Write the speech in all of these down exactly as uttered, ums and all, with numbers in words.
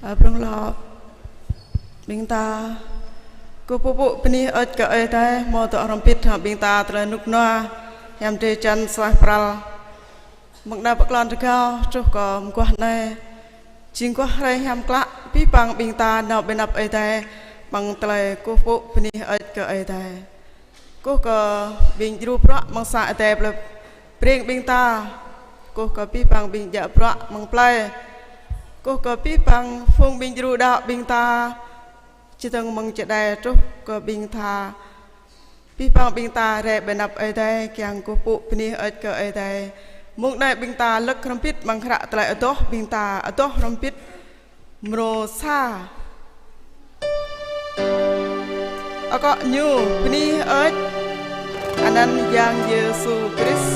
Ơ, prŏng lŏ ƀing ta, kơkuh pơpŭ bơni hơơč kơ Ơi Adai, hmâo dŏ hrŏm hơbĭt hăng ƀing ta tơlơi rơnŭk rơnua, hiam drơi jăn suaih pral. Mơ̆ng anai pơ klon rơgao truh kơ mơguah anai, jing mơguah hrơi hiam klă, abih bang ƀing ta nao ƀơi anăp Ơi Adai, amăng tơlơi kơkuh pơpŭ bơni hơơč kơ Ơi Adai. Kơkuh kơ ƀing djru bruă amăng sang Ơi Adai plơi Breng ƀing ta. Kơkuh kơ abih bang ƀing djă bruă amăng plơi. Kơkuh kơ abih bang phung ƀing djru đaŏ ƀing ta. Čơdơ̆ng mơ̆ng čơđai truh kơ ƀing ta. Abih bang ƀing ta rai ƀơi anăp Ơi Adai, kiăng kơkuh pơpŭ bơni hơơč kơ Ơi Adai. Mơ̆ng anai ƀing ta lơ̆k hrŏm hơbĭt amăng hră tơlơi adoh ƀing ta, adoh hrŏm hơbĭt mrô sa. Akŏ ñu bơni hơơč anăn Yang Yêsu Krist.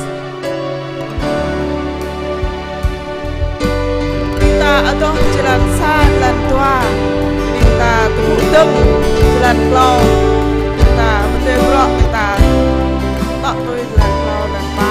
Ƀing ta adoh jơlan sa, jơlan dua, ƀing ta tơgŭ dơ̆ng jơlan klâo, ƀing ta pơtê bruă, ƀing ta tŏ tui jơlan klâo, jơlan pă.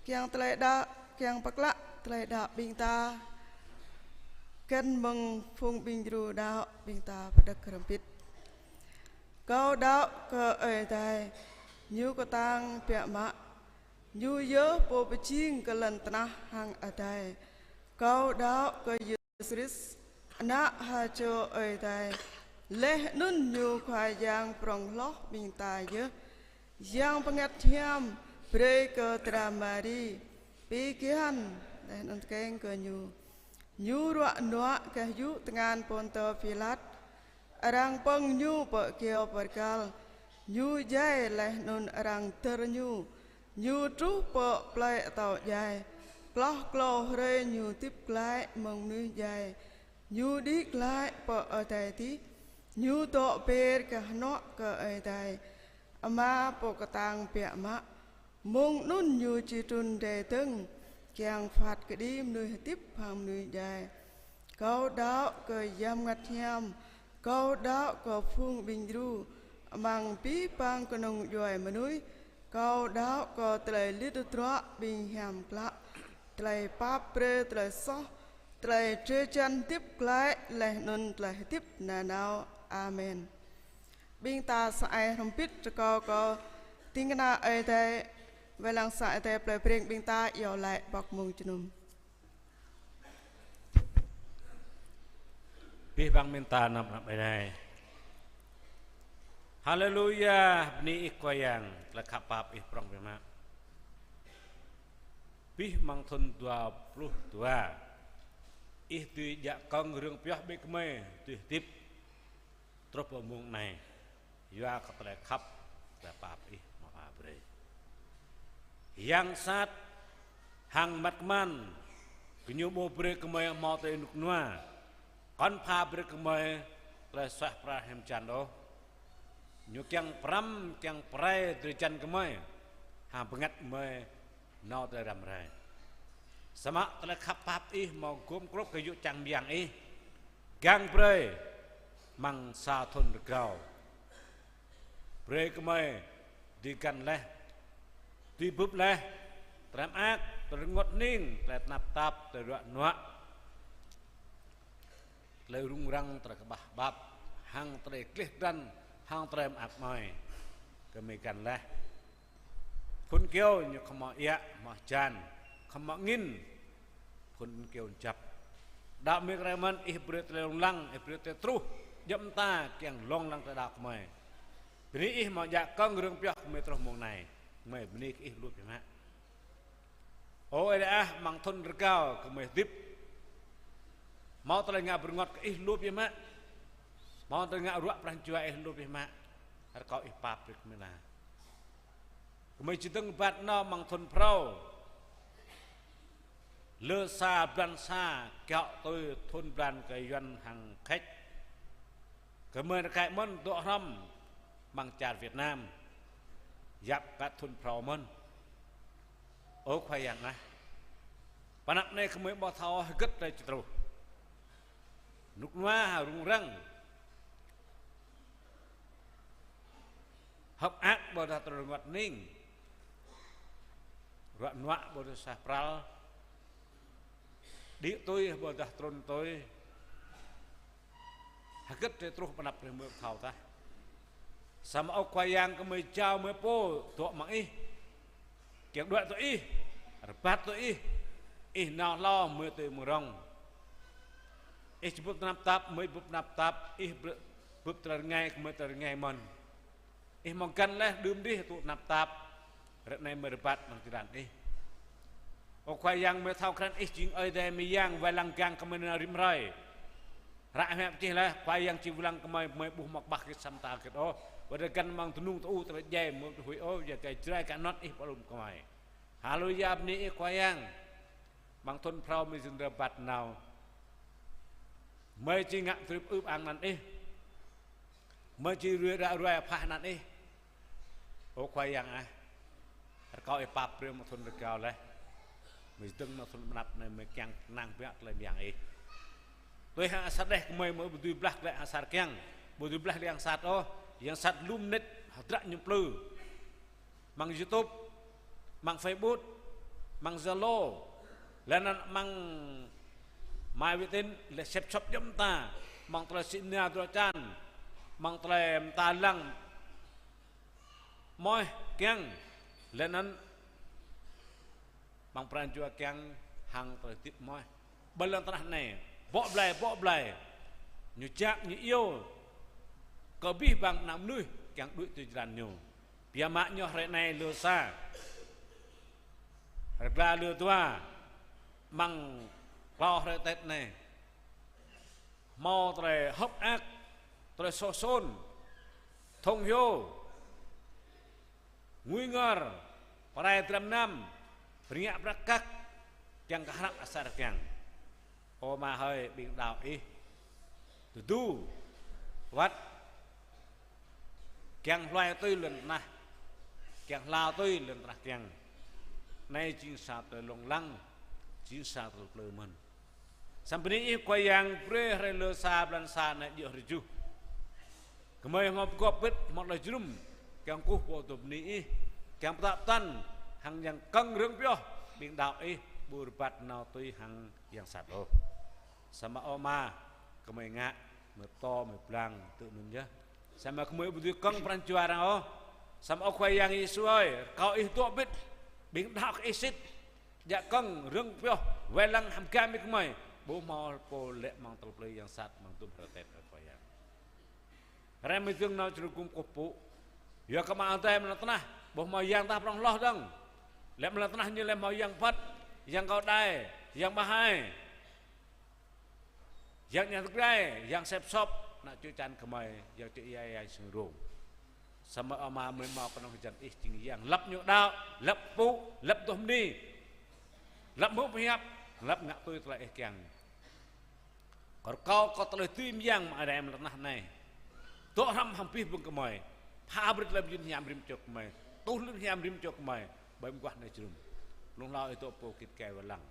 Kiăng tơlơi đaŏ, kiăng pơklă tơlơi đaŏ ƀing ta. Găn mơ̆ng phung ƀing djru đaŏ ƀing ta pơđơ̆k hrŏm hơbĭt. Kâo đaŏ kơ Ơi Adai, Ñu kơtang biă mă. Ñu yơh Pô pơjing kơ lŏn tơnah hăng adai. Kâo đaŏ kơ Yêsu Krist, Ană ha čô Ơi Adai, laih anŭn Ñu Khua Yang prŏng hloh ƀing ta yơh. Yang Bơngăt Hiam brơi kơ dra Mari pi kian laih anŭn tơkeng kơ Ñu. Ñu ruă nuă gah yŭ tơngan Pôntơ Pilat. Arăng pơ̆ng Ñu pơ kyâo pơrkal. Ñu djai laih anŭn arăng dơr Ñu. Ñu truh pơ plơi atâo djai. Hloh klâo hrơi Ñu hơdip glaĭ mơ̆ng mơnuih djai. Ñu đĭ glaĭ pơ adai adih. Ñu dŏ ber gah hơnuă kơ Ơi Adai Ama Pô kơtang biă mă. Mơ̆ng anŭn Ñu či trŭn rai dơ̆ng, kiăng phat kơđi mơnuih hơdip hăng mơnuih djai. Kâo đaŏ kơ Yang Bơngăt Hiam. Kâo đaŏ kơ phung ƀing djru amăng abih bang kơnung djuai mơnuih. Kâo đaŏ kơ tơlơi lit tơdruă ƀing hiam klă, tơlơi pap brơi, tơlơi soh, tơlơi drơi jan hơdip glaĭ laih anŭn tơlơi hơdip nanao. Amen. Ƀing ta sa ai hrŏm hơbĭt rơkâo kơ ding kơna Ơi Adai, wai lăng sang Ơi Adai plơi Breng ƀing ta iâu laĭ bok mông jơnum. Abih bang ƀing ta nao pơ anăp Ơi Adai. Haleluya, bơni Ih Khua Yang, tơlơi khăp pap Ih prŏng biă mă. Abih amăng thun dua pluh dua, Ih dưi djă kơ̆ng rơ̆ng pioh ƀing gơmơi dưi hơdip truh pơ mông anai, yua kơ tơlơi khăp, tơlơi pap Ih hmâo pha brơi. Yang sat hăng măt kơman, gơñu ƀu brơi gơmơi hmâo tơlơi rơnŭk rơnua, kŏn pha brơi gơmơi tơlơi suaih pral hiam jan ôh. Ñu kiăng pơrăm, kiăng pơrai drơi jan gơmơi, hăng bơngăt gơmơi nao tơlơi răm rai. Samơ̆ tơlơi khăp pap Ih hmâo gum grŭp kơ yŭ čang mơyang Ih, gang brơi amăng sa thun rơgao. Brơi gơmơi dưi găn laih, dưi bưp laih tơlơi mơak, tơlơi rơngot hning, tơlơi tơnap tap, tơlơi ruă nuă, tơlơi rŭng răng, tơlơi kơƀah kơƀap, hăng tơlơi gleh glan, hăng tơlơi mơak mơi. Gơmơi găn laih. Phŭn kơyâo ñu khŏm hmâo iă, hmâo hơjan, khŏm hmâo angĭn. Phŭn kơyâo jăp. Đaŏ mơ̆ng rai mơ̆n, Ih brơi tơlơi lông lăng, Ih brơi tơlơi truh, djŏp mơta kiăng lông lăng tơlơi đaŏ gơmơi. Bơni Ih hmâo djă kơ̆ng rơ̆ng pioh gơmơi truh mông anai. Gơmơi bơni kơ Ih lu biă mă. Ơ Ơi Adai ah, amăng thun rơgao gơmơi hơdip, hmâo tơlơi ngă bơrơngot kơ Ih lu biă mă. Hmâo tơlơi ngă ruă pran jua Ih lu biă mă. Rơkâo Ih pap brơi kơ gơmơi lah. Gơmơi či dơ̆ng rơbat nao amăng thun phrâo. Lơ sa blan sa, kiaŏ tui thun blan kơ Yuan hăng Khač. Gơmơi rơkơi mơ̆n dŏ hrŏm amăng čar Việt Nam. Yap kơ thun phrâo mơ̆n. Ơ Khua Yang ah. Pơ anăp anai gơmơi ƀu thâo hơget tơlơi či truh. Rơnŭk rơnua hă rŭng răng. Hơ̆k mơak ƀôdah tơlơi rơngot hning. Ruă nuă ƀôdah suaih pral. Đĭ tui ƀôdah trŭn tui. Hơget tơlơi truh pơ anăp anai gơmơi ƀu thâo tah. Samơ̆ Ơ Khua Yang gơmơi jao gơmơi pô dŏ amăng Ih. Kiăng đuaĭ tui Ih, rơbat tui Ih, Ih nao hlâo gơmơi tui mơ̆ng rŏng. Ih či bưp tơnap tap, gơmơi bưp tơnap tap, Ih bưp, bưp tơlơi rơngai, gơmơi tơlơi rơngai mơ̆n. Ih hmâo găn laih đưm đih tŭ tơnap tap, ră anai gơmơi rơbat amăng jơlan Ih. Ơ Khua Yang, gơmơi thâo krăn Ih jing Ơi Adai mơyang wai lăng gang gơmơi nao rĭm hrơi. Hră hmĕp čih laih, Khua Yang či wai lăng gơmơi, gơmơi ƀu hmâo kơƀah hơget sa mơta hơget ôh. Wơ̆t găn amăng dơnung tơ-u tơlơi djai, gơmơi ƀu huĭ ôh, yua kơ Jrai kơ anŭn Ih pơalum gơmơi. Haleluya, bơni Ih Khua Yang. Amăng thun phrâo gơmơi jing rơbat nao. Gơmơi či ngă tơlơi ưp ang anăn Ih. Gơmơi či ruai ră ruai pha anăn Ih. Ơ Khua Yang ah. Rơkâo Ih pap brơi amăng thun rơgao laih. Gơmơi dơ̆ng amăng thun pơ anăp anai gơmơi kiăng kơnang biă tơlơi mơyang Ih. Tui hăng asar đeh gơmơi, gơmơi ƀu dưi blah glaĭ hăng asar kiăng. Ƀu dưi blah glaĭ hăng sat ôh. Yang sat lŏm net hơdră ñu plư. Amăng YouTube, amăng Facebook, amăng Zalo, laih anŭn amăng máy vi tính, laih sĕp sŏp djŏp mơta, amăng tơlơi sĭ nia dua čan, amăng tơlơi mơta lăng, mơ̆ kiăng, laih anŭn Amăng pran jua kiăng hăng tơlơi hơdip mơ̆n. Ƀơi lŏn tơnah anai, bŏ blai, bŏ blai. Ñu jak, ñu iâu kơ abih bang ană mơnuih kiăng đuaĭ tui jơlan ñu. Biă mă ñu hrơi anai lơ sa, hrơi glaĭ lơ dua, amăng klâo hrơi Tết anai, hmâo tơlơi hơ̆k mơak, tơlơi soh sôn, thŏng hyu, ngui ngor, pơrai dram nam, pơrơngiă prăk kăk, kiăng kơ hră asar kiăng. Ơ Ama hơi, ƀing đaŏ Ih tơdu wơ̆t kiăng hluai tui lŏn tơnah, kiăng hlao tui lŏn tơnah kiăng. Anai jing sa tơlơi lông lăng, jing sa tơlơi plư mơ̆n. Samơ̆ bơni Ih Khua Yang brơi hrơi lơ sa blan sa anai djơ̆ hrơi tơjuh. Gơmơi hmâo pơgop bĭt, hmâo tơlơi jơnum, kiăng kơkuh pơtô bơni Ih, kiăng pơtă pơtăn, hăng Yang kơ̆ng rơ̆ng pioh ƀing đaŏ Ih ƀu rơbat nao tui hăng yang sat ôh. Samơ̆ ơ Ama, gơmơi ngă, gơmơi pơtô, gơmơi blang, tŭ anŭn yơh. Samơ̆ gơmơi ƀu dưi kơ̆ng pran jua arăng ôh. Samơ̆ ơ Khua Yang Yêsu hơi, rơkâo Ih dŏ bĭt ƀing đaŏ kơ Ih sĭt, djă kơ̆ng rơ̆ng pioh, wai lăng hăm gam ƀing gơmơi, ƀu hmâo pô lĕ amăng tơlơi plư yang sat, amăng dŭm hrơi Tết ơ Khua Yang. Hrơi mơ̆ng dơ̆ng nao čơrơgum kơkuh pơpŭ. Yua kơ amăng adai amăng lŏn tơnah, ƀu hmâo yang tah prŏng hloh dơ̆ng. Lĕ amăng lŏn tơnah ñu lĕ hmâo yang phat, yang kâo đai, yang ƀah hai, yang ña tơgrai, yang sep sop, ană čô čan gơmơi, yang čô ia ia sưng rông. Samơ̆ Ama, gơmơi hmâo kơnơ̆ng hơjăn Ih jing Yang lăp ñu đaŏ, lăp pơpŭ, lăp tơhmư̆, lăp hmư̆ pơhiăp, lăp ngă tui tơlơi Ih kiăng. Kâo rơkâo kơ tơlơi dưi mơyang amăng adai amăng lŏn tơnah anai dŏ hrŏm hăng abih bang gơmơi. Pha brơi tơlơi mơyun hiam rĭm čô gơmơi. Tuh lŏn hiam rĭm čô gơmơi. Ƀơi mơguah anai jơnum. Blung hlâo Ih dŏ pô git gai wai lăng.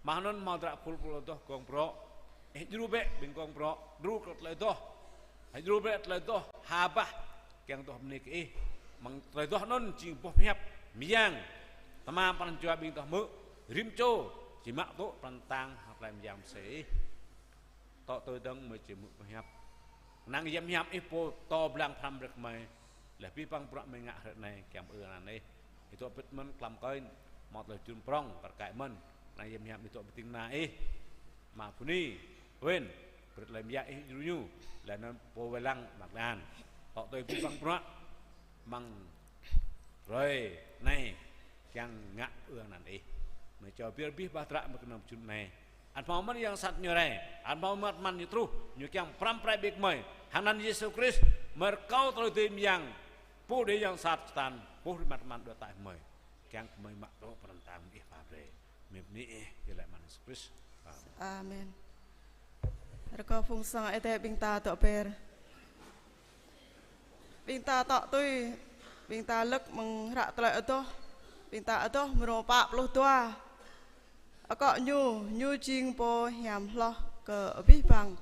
Mơ̆ng anŭn hmâo dră phŭl pơlô adoh gong brŏ. Ih djru bĕ ƀing gong brŏ. Djru kơ tơlơi adoh. Ih djru bĕ tơlơi adoh ha bah. Kiăng adoh bơni kơ Ih. Mơ̆ng tơlơi adoh anŭn jing boh pơhiăp mơyang. Tơma pran jua ƀing adoh hmư̆. Rĭm čô či mă tŭ pran tang hăng tơlơi mơyang mơsêh Ih. Tŏ tui dơ̆ng gơmơi či hmư̆ pơhiăp. Năng yăm hiam Ih pô pơtô blang pơhrăm brơi kơ gơmơi. Lĕ abih bang bruă gơmơi ngă hrơi anai kiăng pơư anăn Ih. Ih dŏ bĭt mơ̆n klăm kơnh, hmâo tơlơi jun prŏng, pơrơkai mơ̆n. Năng yăm hiam Ih dŏ ƀơi ding kơna Ih. Ama Bơni, Wên, brơi tơlơi mơyang Ih djru ñu. Laih anŭn pô wai lăng mă tơlơi an. Tŏ tui abih bang bruă. Amăng hrơi anai kiăng ngă pơư anăn Ih. Gơmơi čô ƀiă abih bang dră gơmơi kơnơ̆ng jun anai. Ăt hmâo mơ̆n yang sat ñu rai, ăt hmâo mơ̆n tơman ñu truh, ñu kiăng pơrăm pơrai ƀing gơmơi. Hăng anăn Yêsu Krist, gơmơi rơkâo tơlơi dưi mơyang, pô đĭ yang sat Satan, pô rơmat tơman đuaĭ ataih gơmơi. Kiăng gơmơi mă tŭ pran tang Ih pha brơi. Gơmơi bơni Ih, yua lĕ mơ̆ng Yêsu Krist. Amen. Amen. Rơkâo phung sang Ơi Adai ƀing ta dŏ be̱r. Ƀing ta tŏ tui, ƀing ta lơ̆k mơ̆ng hră tơlơi adoh, ƀing ta adoh mrô pă pluh dua. Akŏ ñu, ñu jing pô hiam hloh kơ abih bang.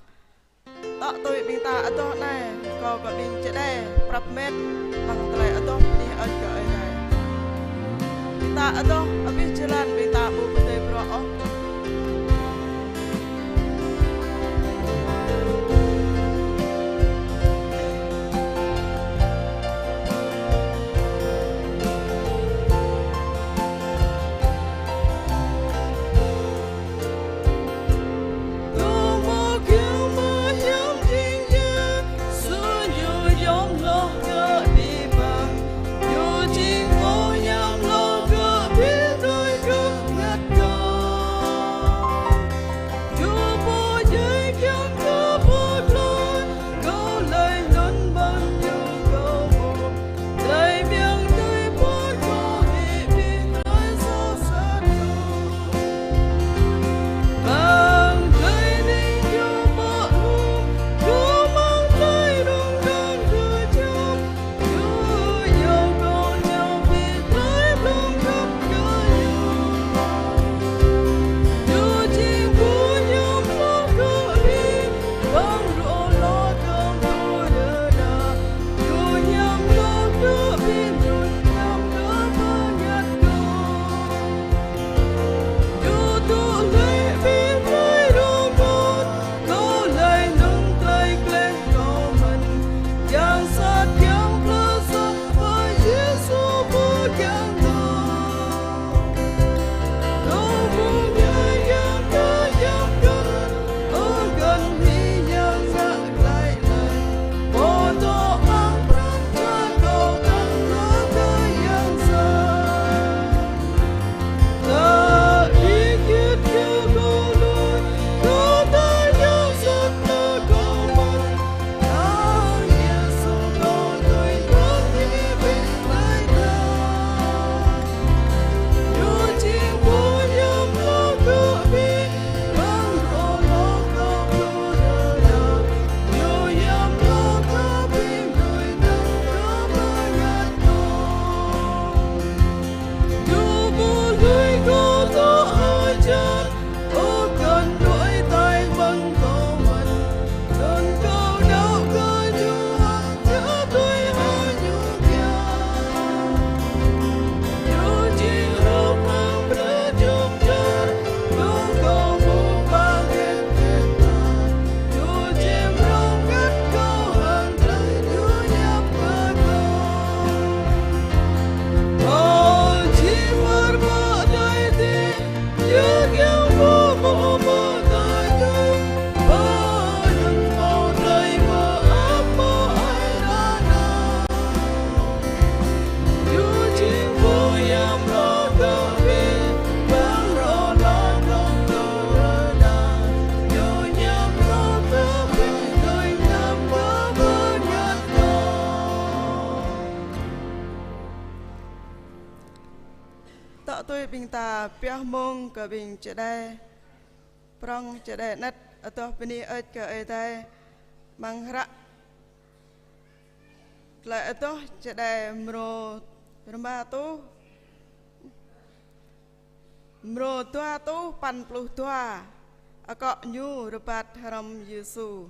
Tŏ tui ƀing ta adoh anai, kâo kơ ƀing čơđai prăp met, mơ̆ng tơlơi adoh bơni hơơč kơ Ơi Adai. Ƀing ta adoh abih jơlan, ƀing ta ƀu pơdơi bruă ôh. Tŏ tui ƀing ta pioh mông kơ ƀing čơđai prŏng čơđai anet, adoh bơni hơơč kơ Ơi Adai amăng hră tơlơi adoh čơđai mrô rơma rơtuh, mrô dua rơtuh păn pluh dua, akŏ Ñu rơbat hrŏm Yêsu.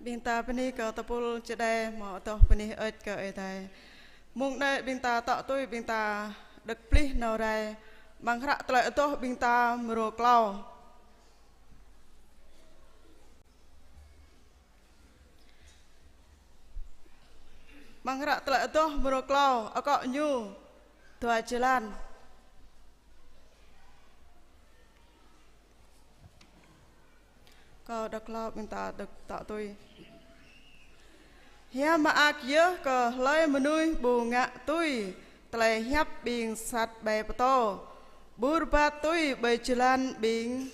Ƀing ta bơni kơ tơpul čơđai hmâo adoh bơni hơơč kơ Ơi Adai. Mông anai ƀing ta tŏ tui ƀing ta đŏk plih nao rai amăng hră tơlơi adoh ƀing ta mrô klâo. Amăng hră tơlơi adoh mrô klâo, akŏ ñu dua jơlan. Kâo đŏk klâo ƀing ta đŏk tŏ tui. Hiam mơak yơh kơ hlơi mơnuih ƀu ngă tui tơlơi hiăp ƀing sat ƀai pơtô, ƀu rơbat tui ƀơi jơlan ƀing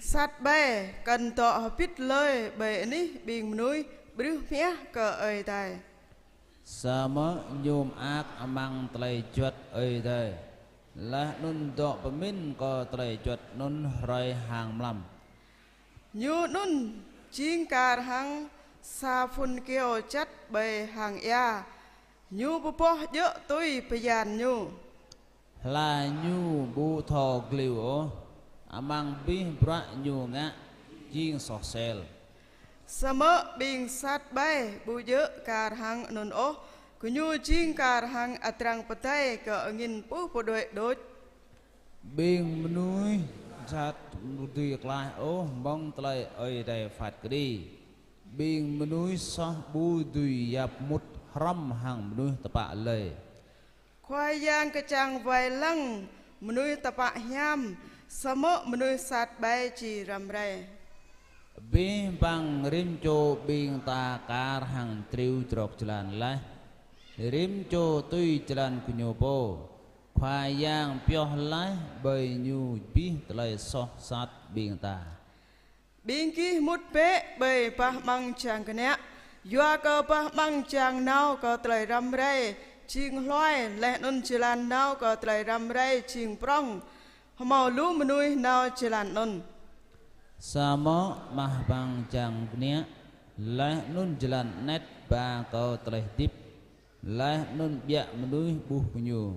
sat ƀai, kăn dŏ hơbĭt lơi ƀơi anih ƀing mơnuih ƀrưh mơhiăh kơ Ơi Adai. Samơ̆ ñu mơak amăng tơlơi juăt Ơi Adai, laih anŭn dŏ pơmĭn kơ tơlơi juăt anŭn hrơi hăng mlam. Ñu anŭn jing kar hăng sa phŭn kyâo čăt ƀơi hang ia, ñu pơboh djơ̆ tui bơyan ñu. Hla ñu ƀu thâo glêo ôh, amăng abih bruă ñu ngă jing soh sel. Samơ̆ ƀing sat ƀai ƀu djơ̆ kar hăng anŭn ôh, gơñu jing kar hăng adrăng pơdai kơ angĭn puh pơđuaĭ đôč. Ƀing mơnuih sat ƀu dưi klaih ôh mơ̆ng tơlơi Ơi Adai phat kơđi. Ƀing mơnuih soh ƀu dưi yap mŭt hrŏm hăng mơnuih tơpă lơi. Khua Yang kơčăng wai lăng mơnuih tơpă hiam, samơ̆ mơnuih sat ƀai či răm rai. Abih bang rĭm čô ƀing ta kar hăng triu črŏk jơlan laih, rĭm čô tui jơlan gơñu pô. Khua Yang pioh laih ƀơi ñu abih tơlơi soh sat ƀing ta. Ƀing gih mŭt bĕ ƀơi bah amăng jang kơnă, yua kơ bah amăng jang nao kơ tơlơi răm rai jing hluai, laih anŭn jơlan nao kơ tơlơi răm rai jing prŏng, hmâo lu mơnuih nao jơlan anŭn. Samơ̆ bah amăng jang kơnă, laih anŭn jơlan anet ba kơ tơlơi hơdip, laih anŭn ƀiă mơnuih ƀuh gơñu.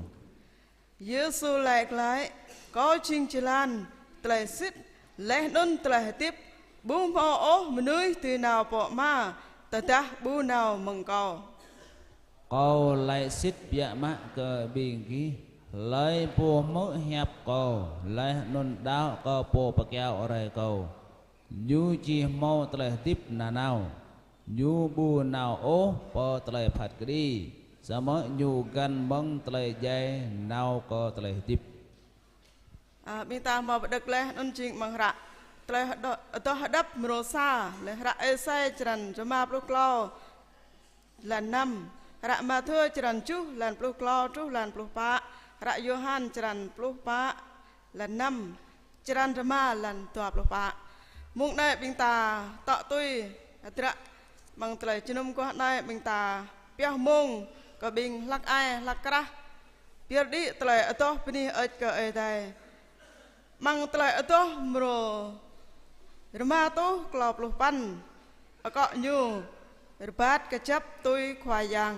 Yêsu laĭ glaĭ: Kâo jing jơlan, tơlơi sĭt, laih anŭn tơlơi hơdip. Ƀu hmâo ôh mơnuih dưi nao pơ Ama tơdah ƀu nao mơ̆ng Kâo. Kâo laĭ sĭt biă mă kơ ƀing gih, hlơi pô hmư̆ hiăp Kâo, laih anŭn đaŏ kơ Pô pơkiaŏ rai Kâo, ñu či hmâo tơlơi hơdip nanao. Ñu ƀu nao ôh pơ tơlơi phat kơđi, samơ̆ ñu găn mơ̆ng tơlơi djai nao kơ tơlơi hơdip. A, ƀing ta hmâo pơđŏk laih anŭn jing amăng hră tơlơi hơđô-, adoh hơđăp mrô sa, laih hră Êsai črăn rơma pluh klâo, lan năm, hră Mathiơ črăn tơjuh, lan pluh klâo truh lan pluh pă, hră Yôhan črăn pluh pă, lan năm, črăn rơma, lan dua pluh pă. Mông anai ƀing ta tŏ tui hơdră amăng tơlơi jơnum guah anai, ƀing ta pioh mông kơ ƀing hlăk ai hlăk krah pơyơr đĭ tơlơi adoh bơni hơơč kơ Ơi Adai. Amăng tơlơi adoh mrô rơma rơtuh klâo pluh păn, akŏ ñu: Rơbat kơjăp tui Khua Yang.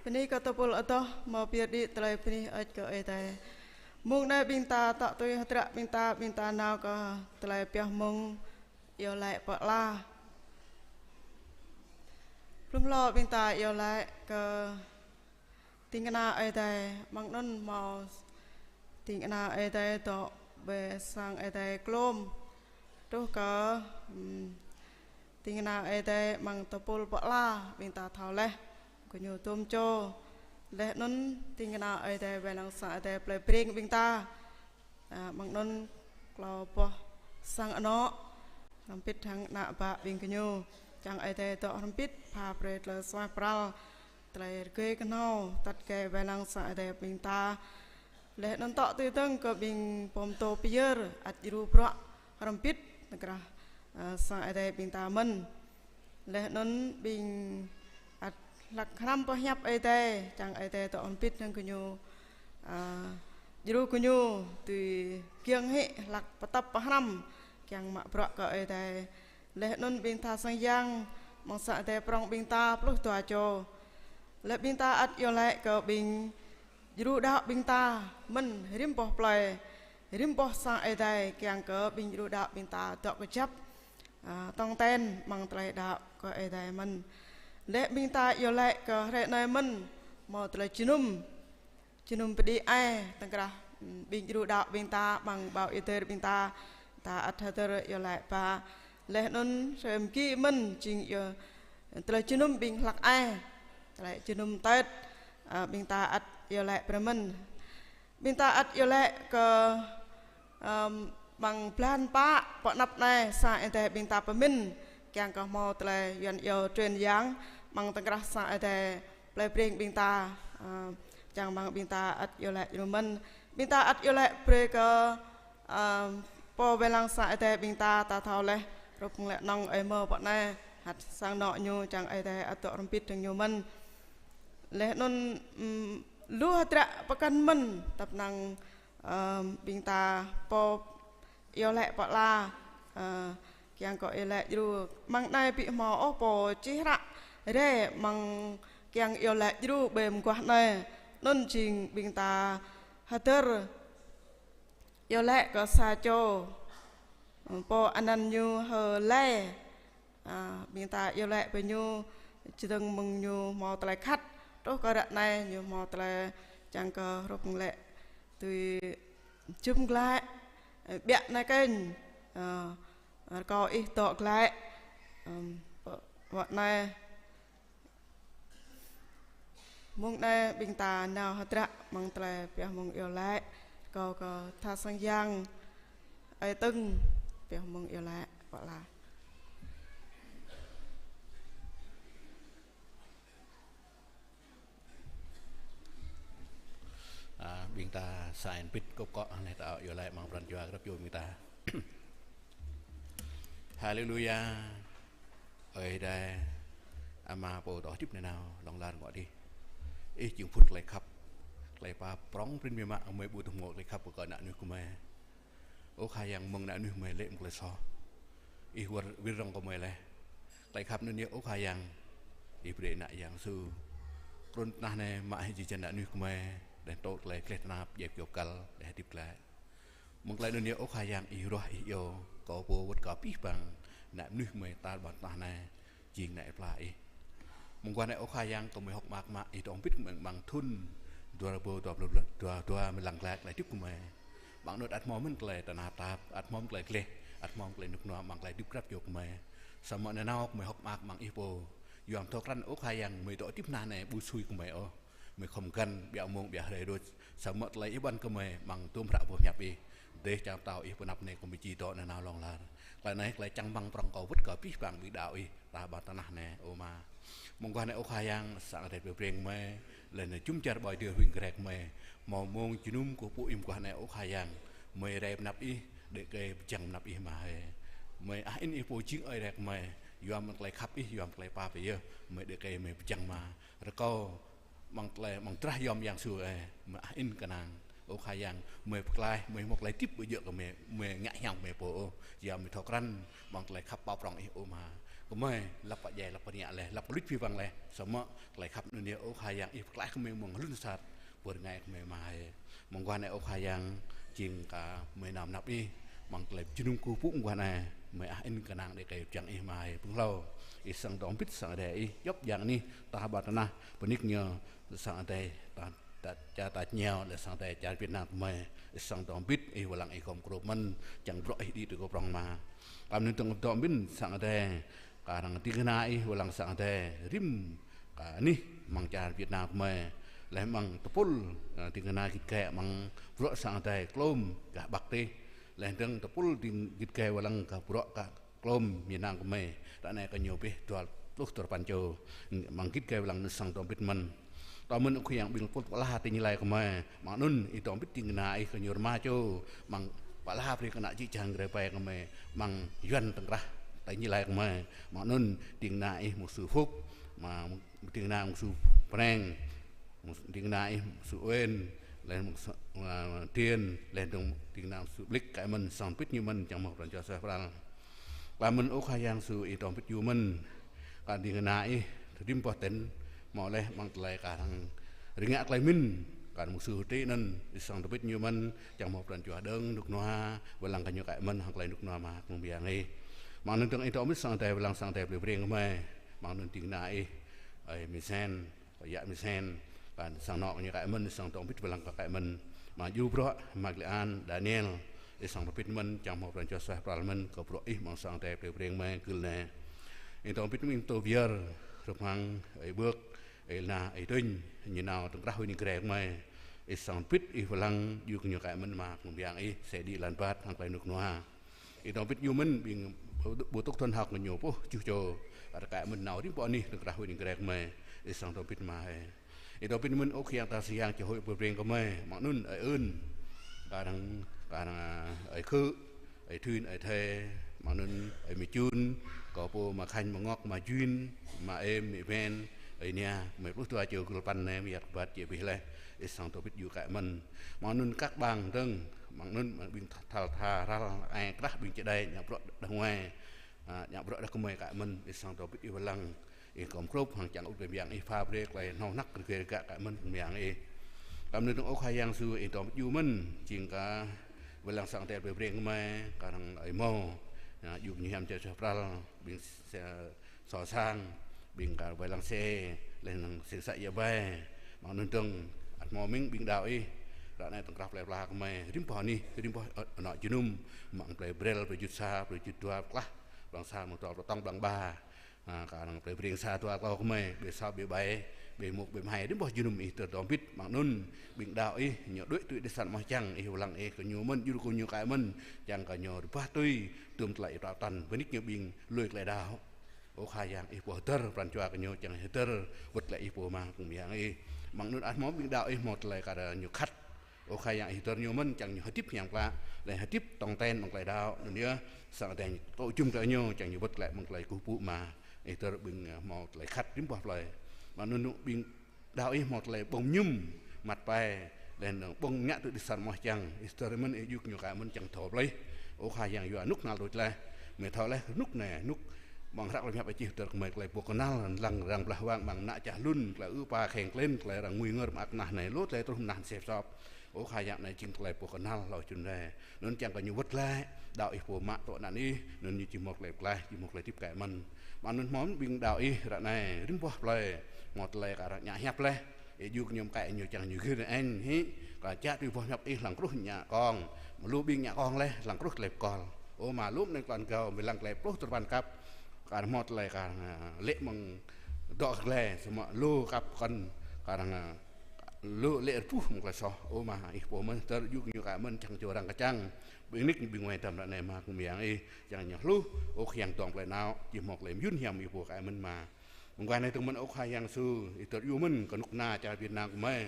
Bơni kơ tơpul adoh hmâo pơyơr đĭ tơlơi bơni hơơč kơ Ơi Adai. Mông anai ƀing ta tŏ tui hơdră ƀing ta, ƀing ta nao kơ tơlơi pioh mông iâu laĭ pơala. Blung hlâo ƀing ta iâu laĭ kơ ding kơna Ơi Adai, amăng anŭn hmâo ding kơna Ơi Adai dŏ ƀơi sang Ơi Adai Klôm. Truh kơ, ừm, ding kơna Ơi Adai amăng tơpul pơala ƀing ta thâo laih, gơñu tôm čô. Laih anŭn ding kơna Ơi Adai wai lăng sang Ơi Adai Plei Breng ƀing ta. A, amăng anŭn klâo boh sang anŏ, hrŏm hơbĭt hăng ană bă ƀing gơñu. Čang Ơi Adai dŏ hrŏm hơbĭt, pha brơi tơlơi suaih pral, tơlơi rơgơi kơhnâo, tăt gai wai lăng sang Ơi Adai ƀing ta. Laih anŭn tŏ tui dơ̆ng kơ ƀing pô pơtô pơyơr, ăt djru bruă hrŏm hơbĭt, tơkrah, a, sang Ơi Adai ƀing ta mơ̆n. Laih anŭn ƀing ăt hlăk hrăm pơhiăp Ơi Adai, čang Ơi Adai dŏ hrŏm hơbĭt hăng gơñu, a, djru gơñu tui kiăng hĭ hlăk pơtăp pơhrăm, kiăng mă bruă kơ Ơi Adai. Laih anŭn ƀing tha sang yang, amăng sang Ơi Adai prŏng ƀing ta pluh dua čô. Laih ƀing ta ăt iâu laĭ kơ ƀing djru đaŏ ƀing ta mơ̆n rĭm boh plơi, rĭm boh sang Ơi Adai, kiăng kơ ƀing djru đaŏ ƀing ta dŏ kơjăp, a, tong ten amăng tơlơi đaŏ kơ Ơi Adai mơ̆n. Laih ƀing ta iâu laĭ kơ hrơi anai mơ̆n hmâo tơlơi jơnum, jơnum pơđĭ ai, tơkrah, ừm, ƀing djru đaŏ ƀing ta, amăng ƀâo Y Dơr ƀing ta, ta ăt hơdơr iâu laĭ ba. Laih anŭn hrơi mơgi mơ̆n jing iâu tơlơi jơnum ƀing hlăk ai, tơlơi jơnum Tết, a, ƀing ta ăt iâu laĭ brơi mơ̆n. Ƀing ta ăt iâu laĭ kơ, ơm, amăng blan pă pơ anăp anai sang Ơi Adai ƀing ta pơmĭn, kiăng kơ hmâo tơlơi Yuan iâu truyền giảng, amăng tơkrah sang Ơi Adai Plei Breng ƀing ta, a, čang amăng ƀing ta ăt iâu laĭ djru mơ̆n. Ƀing ta ăt iâu laĭ brơi kơ, ơm, pô wai lăng sang Ơi Adai ƀing ta, ta thâo laih, hrup hăng laĭ nŏng ơi mơ pơ anai, hăt sang anŏ ñu, čang Ơi Adai ăt dŏ hrŏm hơbĭt hăng ñu mơ̆n. Laih anŭn, ừm, lu hơdră pơkŏn mơ̆n, tăp năng, ơm, ƀing ta pô iâu laĭ pơala, ơ, kiăng kơ iâu laĭ djru. Amăng anai ƀu hmâo ôh pô čih hră rai amăng kiăng iâu laĭ djru ƀơi mơguah anai. Anŭn jing ƀing ta hơdơr iâu laĭ kơ sa čô, pô anăn ñu Hơ Lai. A, ƀing ta iâu laĭ brơi ñu, čơdơ̆ng mơ̆ng ñu hmâo tơlơi khăt, truh kơ ră anai ñu hmâo tơlơi čang kơ hrup hăng laĭ tui jum glaĭ, ơ, ƀiă anai kơnh, ơ, rơkâo ih dŏ glaĭ, ơm, pơ-, pơ anai. Mông anai ƀing ta nao hơdră amăng tơlơi pioh mông iâu laĭ, rơkâo kơ tha sang yang Ơi Tưng pioh mông iâu laĭ pơala. A, ƀing ta sa ên pĭt kŏp akŏ, anai ta iâu laĭ amăng pran jua grăp čô ƀing ta. Haleluya. Ơi Adai, Ama pô dŏ hơdip nanao, hlŏng lar rơngot adih. Ih jing phŭn tơlơi khăp, tơlơi pap prŏng prin biă mă, gơmơi ƀu tŭ hmâo tơlơi khăp kơ ană mơnuih gơmơi. Ơ Khua Yang, mơ̆ng ană mơnuih gơmơi lê̆ mơ̆ng tơlơi soh, Ih wơr, wir rŏng kơ gơmơi laih. Tơlơi khăp anŭn yơh, ơ Khua Yang, Ih brơi Ană Yang Yêsu trŭn tơnah anai mă hĭ jơlan ană mơnuih gơmơi, laih dŏ tơlơi gleh tơnap, djai kyâo kăl, laih hơdip glaĭ. Mơ̆ng tơlơi anŭn yơh, ơ Khua Yang, Ih ruah, Ih iâu kơ pô wơ̆t kơ abih bang ană mơnuih gơmơi tar ƀar tơnah anai jing ană plơi Ih. Mơguah anai, ơ Khua Yang, gơmơi hơ̆k mơak mă Ih dŏ hơbĭt gơmơi amăng thŭn dua rơbâo dua pluh dua, dua gơmơi lăng glaĭ tơlơi hơdip gơmơi. Amăng anŭn ăt hmâo mơ̆n tơlơi tơnap tap, ăt hmâo mơ̆n tơlơi gleh, ăt hmâo mơ̆n tơlơi rơnŭk rơnua amăng tơlơi hơdip grăp čô gơmơi. Samơ̆ nanao gơmơi hơ̆k mơak amăng Ih pô. Yua mơ̆ thâo krăn, ơ Khua Yang, gơmơi dŏ hơdip tơnah anai ƀu sui gơmơi ôh. Gơmơi khŏm găn ƀiă mông ƀiă hrơi đôč. Samơ̆ tơlơi Ih ƀuăn kơ gơmơi amăng tơm hră boh hiăp Ih, dêh čar pơtao Ih pơ anăp anai gơmơi či dŏ nanao hlŏng lar. Tơlơi anai tơlơi čang rơmang prŏng kơ wơ̆t kơ abih bang ƀing đaŏ Ih ta ƀar tơnah anai, ơ Ama. Mơguah anai, ơ Khua Yang, sang Ơi Adai Plei Breng gơmơi, laih anŭn jum dar ƀơi dêh huĭ kơrek gơmơi, hmâo mông jơnum kơkuh pơpŭ Ih mơguah anai, ơ Khua Yang, gơmơi rai pơ anăp Ih, đĕ kơ pơjing pơ anăp Ih mă hơi. Gơmơi ah in Ih pô jing Ơi Adai gơmơi, yua mơ̆ng tơlơi khăp Ih, yua mơ̆ng tơlơi pap Ih yơh, gơmơi đĕ kơ gơmơi pơjing mă. Rơkâo amăng tơlơi, amăng drah yom Yang Yêsu ơi, gơmơi ah in kơnang. Ơ Khua Yang, gơmơi pơklaih, gơmơi hmâo tơlơi hơdip ƀu djơ̆ kơ gơmơi, gơmơi ngă hiam gơmơi pô ôh. Yua gơmơi thâo krăn amăng tơlơi khăp pap prŏng Ih, ơ Ama. gơmơi, lăp pơdjai, lăp pơniă laih, lăp pơluč abih bang laih, samơ̆ tơlơi khăp anŭn yơh, ơ Khua Yang, Ih pơklaih gơmơi mơ̆ng hlŭn sat, pơrơngai gơmơi mơ̆ Ih. Mơguah anai, ơ Khua Yang, jing kơ gơmơi nao pơ anăp Ih, mơ̆ng tơlơi jơnum kơkuh pơpŭ mơguah anai, gơmơi ah inh kơnang đe kơ pơjing Ih mơ̆ Ih, pơhlao Ih sang dŏ hơbĭt sang Ơi Adai Ih, djŏp djang anih, tah ƀar tơnah, pơnik ñu sang Ơi Adai, ta, ta, čar ta ñu, laih sang Ơi Adai čar Việt Nam gơmơi, Ih sang dŏ hơbĭt, Ih wai lăng Ih gum krô mơ̆n, čang bruă Ih đĭ tui kơ prŏng mơ̆. Kar anŭn dơ̆ng dŏ hơbĭt sang Ơi Adai, kar hăng ding kơna Ih wai lăng sang Ơi Adai, rĭm kơ anih mơ̆ng čar Việt Nam gơmơi, laih mơ̆ng tơpul, ơ, ding kơna git gai mơ̆ng bruă sang Ơi Adai, klôm, gah Bắc tih, laih dơ̆ng tơpul ding git gai wai lăng kơ bruă kơ klôm Việt Nam gơmơi, ră anai kơ ñu pih dua pluh duapăn čô, mơ̆ng git gai wai lăng anŭn sang dŏ hơbĭt mơ̆n. Dŏ mơ̆n, ơ Khua Yang, ƀing tơpul pơala tơñi lai gơmơi, mơ̆ng anŭn Ih dŏ hơbĭt ding kơna Ih kơ ñu rơma čô, mơ̆ng pơala brơi kơ ană čư̆ čan grê pai gơmơi, mơ̆ng Yuan tơ̆ng krah tơñi lai gơmơi, mơ̆ng anŭn ding kơna Ih mục sư Phúc, mơ̆ng ding kơna mục sư Preng, mục sư, ding kơna Ih mục sư Uen, laih mục sư, ơ, Tiên, laih dơ̆ng ding kơna mục sư Blik, kơ mơ̆n sang hơbĭt ñu mơ̆n, čang hmâo pran jua suaih pral. Kơ mơ̆n, ơ Khua Yang Yêsu, Ih dŏ hơbĭt ñu mơ̆n, kar ding kơna Ih, tơdrim boh ten, hmâo laih mơ̆ng tơlơi kar hăng rơngiă tơlơi pơmĭn, kar mục sư Hơti anŭn, Ih sang dŏ hơbĭt ñu mơ̆n, čang hmâo pran jua dơ̆ng rơnŭk rơnua, wai lăng kơ ñu kơ mơ̆n, hăng tơlơi rơnŭk rơnua mơ̆ Khua Yang Ih. Mơ̆ng anŭn dơ̆ng Ih dŏ hơbĭt sang Ơi Adai, wai lăng sang Ơi Adai plei Breng gơmơi, mơ̆ng anŭn ding kơna Ih, ơi Misen, kơ yă Misen, kar sang anŏ ñu kơ mơ̆n, sang dŏ hơbĭt wai lăng kơ mơ̆n. Mơ̆ djru bruă, Magdalen, Daniel, Ih sang dŏ hơbĭt mơ̆n, čang hmâo pran jua suaih pral mơ̆n, kơ bruă Ih mơ̆ng sang Ơi Adai plei Breng gơmơi gưl anai. Ih dŏ hơbĭt mơ̆n tơ Viar, Rơmang, ơi Bơk, ơi Lna, ơi Tuñ, ñu nao tơ̆ng krah hui anai grê gơmơi. Ih sang hơbĭt, Ih wai lăng, djru kơ ñu kơ mơ̆n mơ̆ Khua Yang Ih, sĕ đĭ lăn ƀat, hăng tơlơi rơnŭk rơnua. Ih dŏ hơbĭt ñu mơ̆n, ƀing ƀu, ƀu tŭk thŭn hơ̆k ñu pô, tơjuh čô. Kar kơ mơ̆n nao rĭm pơ anih, tơ̆ng krah hui anai grê gơmơi. Ih sang dŏ hơbĭt mơ̆ Ih. Ih dŏ hơbĭt mơ̆n, ơ Khua Yang, ta Siang, čô hui plei Breng gơmơi, mơ̆ng anŭn ơi Ưn, kar hăng, kar hăng, ơi Khư, ơi Thun, ơi Thê, mơ̆ng anŭn ơi Mê Čun, kơ pô mă Khanh, mă Ngŏk, mă Juin, mă Êm, mă Ven, ơi Nia, mơ̆ pluh dua čô gưl păn anai, mơyăt kơƀah či pih laih, Ih sang dŏ hơbĭt djru kơ mơ̆n. Mơ̆ng anŭn kar ƀing dơ̆ng, mơ̆ng anŭn ƀing thal tha ral, ai krah ƀing čơđai, ñu bruă đah ngoai, a, ñu bruă đah gơmơi kơ mơ̆n, Ih sang dŏ hơbĭt Ih wai lăng, Ih gum krô hăng čang ŭt kơ Khua Yang Ih pha brơi tơlơi hơnâo hơnăk rơgơi rơgă kơ mơ̆n Khua Yang Ih. Kar anŭn dơ̆ng ơ Khua Yang Yêsu, Ih dŏ hơbĭt ñu mơ̆n, jing kơ wai lăng sang Ơi Adai plei Breng gơmơi, kar hăng ơi Mô, a, djru ñu hiam čơčah pral, ƀing s-, soh sang, ƀing kar wai lăng sĕ, laih anŭn sĕ sa ia bai, mơ̆ng anŭn dơ̆ng, ăt hmâo mơ̆ng ƀing đaŏ Ih, ră anai tơ̆ng krah plei pla gơmơi, rĭm boh anih, rĭm boh, ơ, anŏ jơnum, mơ̆ng plei Brel, plei Jŭt sa, plei Jŭt dua, pơklah, blang sa, mơ̆ng dua, plei Tŏng, blang ba, a, kar hăng plei Breng sa dua klâo gơmơi, ƀơi sa, ƀơi ƀai, ƀơi mŭk, ƀơi mơhai, rĭm boh jơnum Ih tơdŏm hơbĭt, mơ̆ng anŭn, ƀing đaŏ Ih, ñu đuaĭ tui đĭ san mơ̆ čang, Ih wai lăng Ih kơ ñu mơ̆n, djru kơ ñu kơ mơ̆n, čang kơ ñu rơbah tui, tơm tơlơi Ih pơtă tăn, bơnik ñu ƀing lui tơlơi đaŏ. Ơ Khua Yang, Ih pô hơdơr pran jua kơ ñu, čang hơdơr wơ̆t glaĭ Ih pô mơ̆ Khua Yang Ih. Mơ̆ng anŭn ăt hmâo ƀing đaŏ Ih hmâo tơlơi kar ñu khăt. Ơ Khua Yang, Ih hơdơr ñu mơ̆n, čang ñu hơdip hiam klă, laih hơdip tong ten mơ̆ng tơlơi đaŏ, anŭn yơh, sang Ơi Adai tŏ jum glaĭ ñu, čang ñu wơ̆t glaĭ mơ̆ng tơlơi kơkuh pơpŭ mơ̆. Ih hơdơr ƀing, ơ, hmâo tơlơi khăt rĭm boh plơi. Mơ̆ng anŭn ƀing đaŏ Ih hmâo tơlơi ƀơ̆ng mơñum, măt pai, laih anŭn ƀơ̆ng ngă tui đĭ san mơ̆ čang, Ih hơdơr mơ̆n, Ih djru kơ ñu kơ mơ̆n čang thâo pơplih. Ơ Khua Yang, yua rơnŭk kơnăl đôč laih. Mơi thâo laih rơnŭk anai, rơnŭk mơ̆ng hră tơlơi pơhiăp Ih hơdơr kơ mơi tơlơi boh kơnăl, lăng arăng blah wang, mơ̆ng ană čah lŭn, tơlơi ư̆ êpa kheng klin, tơlơi arăng ngui ngơr mơak nah anai, lu tơlơi truh mơnah sĕp sop. Ơ Khua Yang, anai jing tơlơi boh kơnăl hlâo jun rai. Anŭn čang kơ ñu wơ̆t glaĭ, đaŏ Ih pô mă tŏ anăn Ih, anŭn ñu či hmâo tơlơi pơklaih, či hmâo tơlơi hơdip kơ mơ̆n. Mơ̆ng anŭn hmâo ƀing đaŏ Ih ră anai, rĭm boh plơi, hmâo tơlơi kar ñă hiăp laih. Ih djru kơ ñu mơkă ñu čang ñu gir añ hĭ, kar čă tui boh hiăp Ih hlăng kruh ñă kông. Mơ̆ lu ƀing ñă kông laih, hlăng kruh tơlơi pơkŏl. Ơ mơ̆ lu mơnơ̆ng tơlơi gao, mơi lăng tơlơi pluh duapăn kăp. Kar hmâo tơlơi kar, a, lê̆ mơ̆ng dŏ glai, samơ̆ lu kăp kŏn, kar, a, lu lê̆ rơbuh mơ̆ng tơlơi soh. Ơ mơ̆ Ih pô mơ̆n hơdơr djru kơ ñu kơ mơ̆n čang čô arăng kơčăng. Ƀing nik ƀing wai tơm ră anai mơ̆ Khua Yang Ih, čang ñu hluh, ơ Khua Yang dŏ plơi nao, či hmâo tơlơi mơyŭn hiam Ih pô kơ mơ̆n mơ̆. Mơguah anai dơ̆ng mơ̆n ơ Khua Yang Yêsu, Ih hơdơr djru mơ̆n kơ rơnŭk kơna čar Việt Nam gơmơi.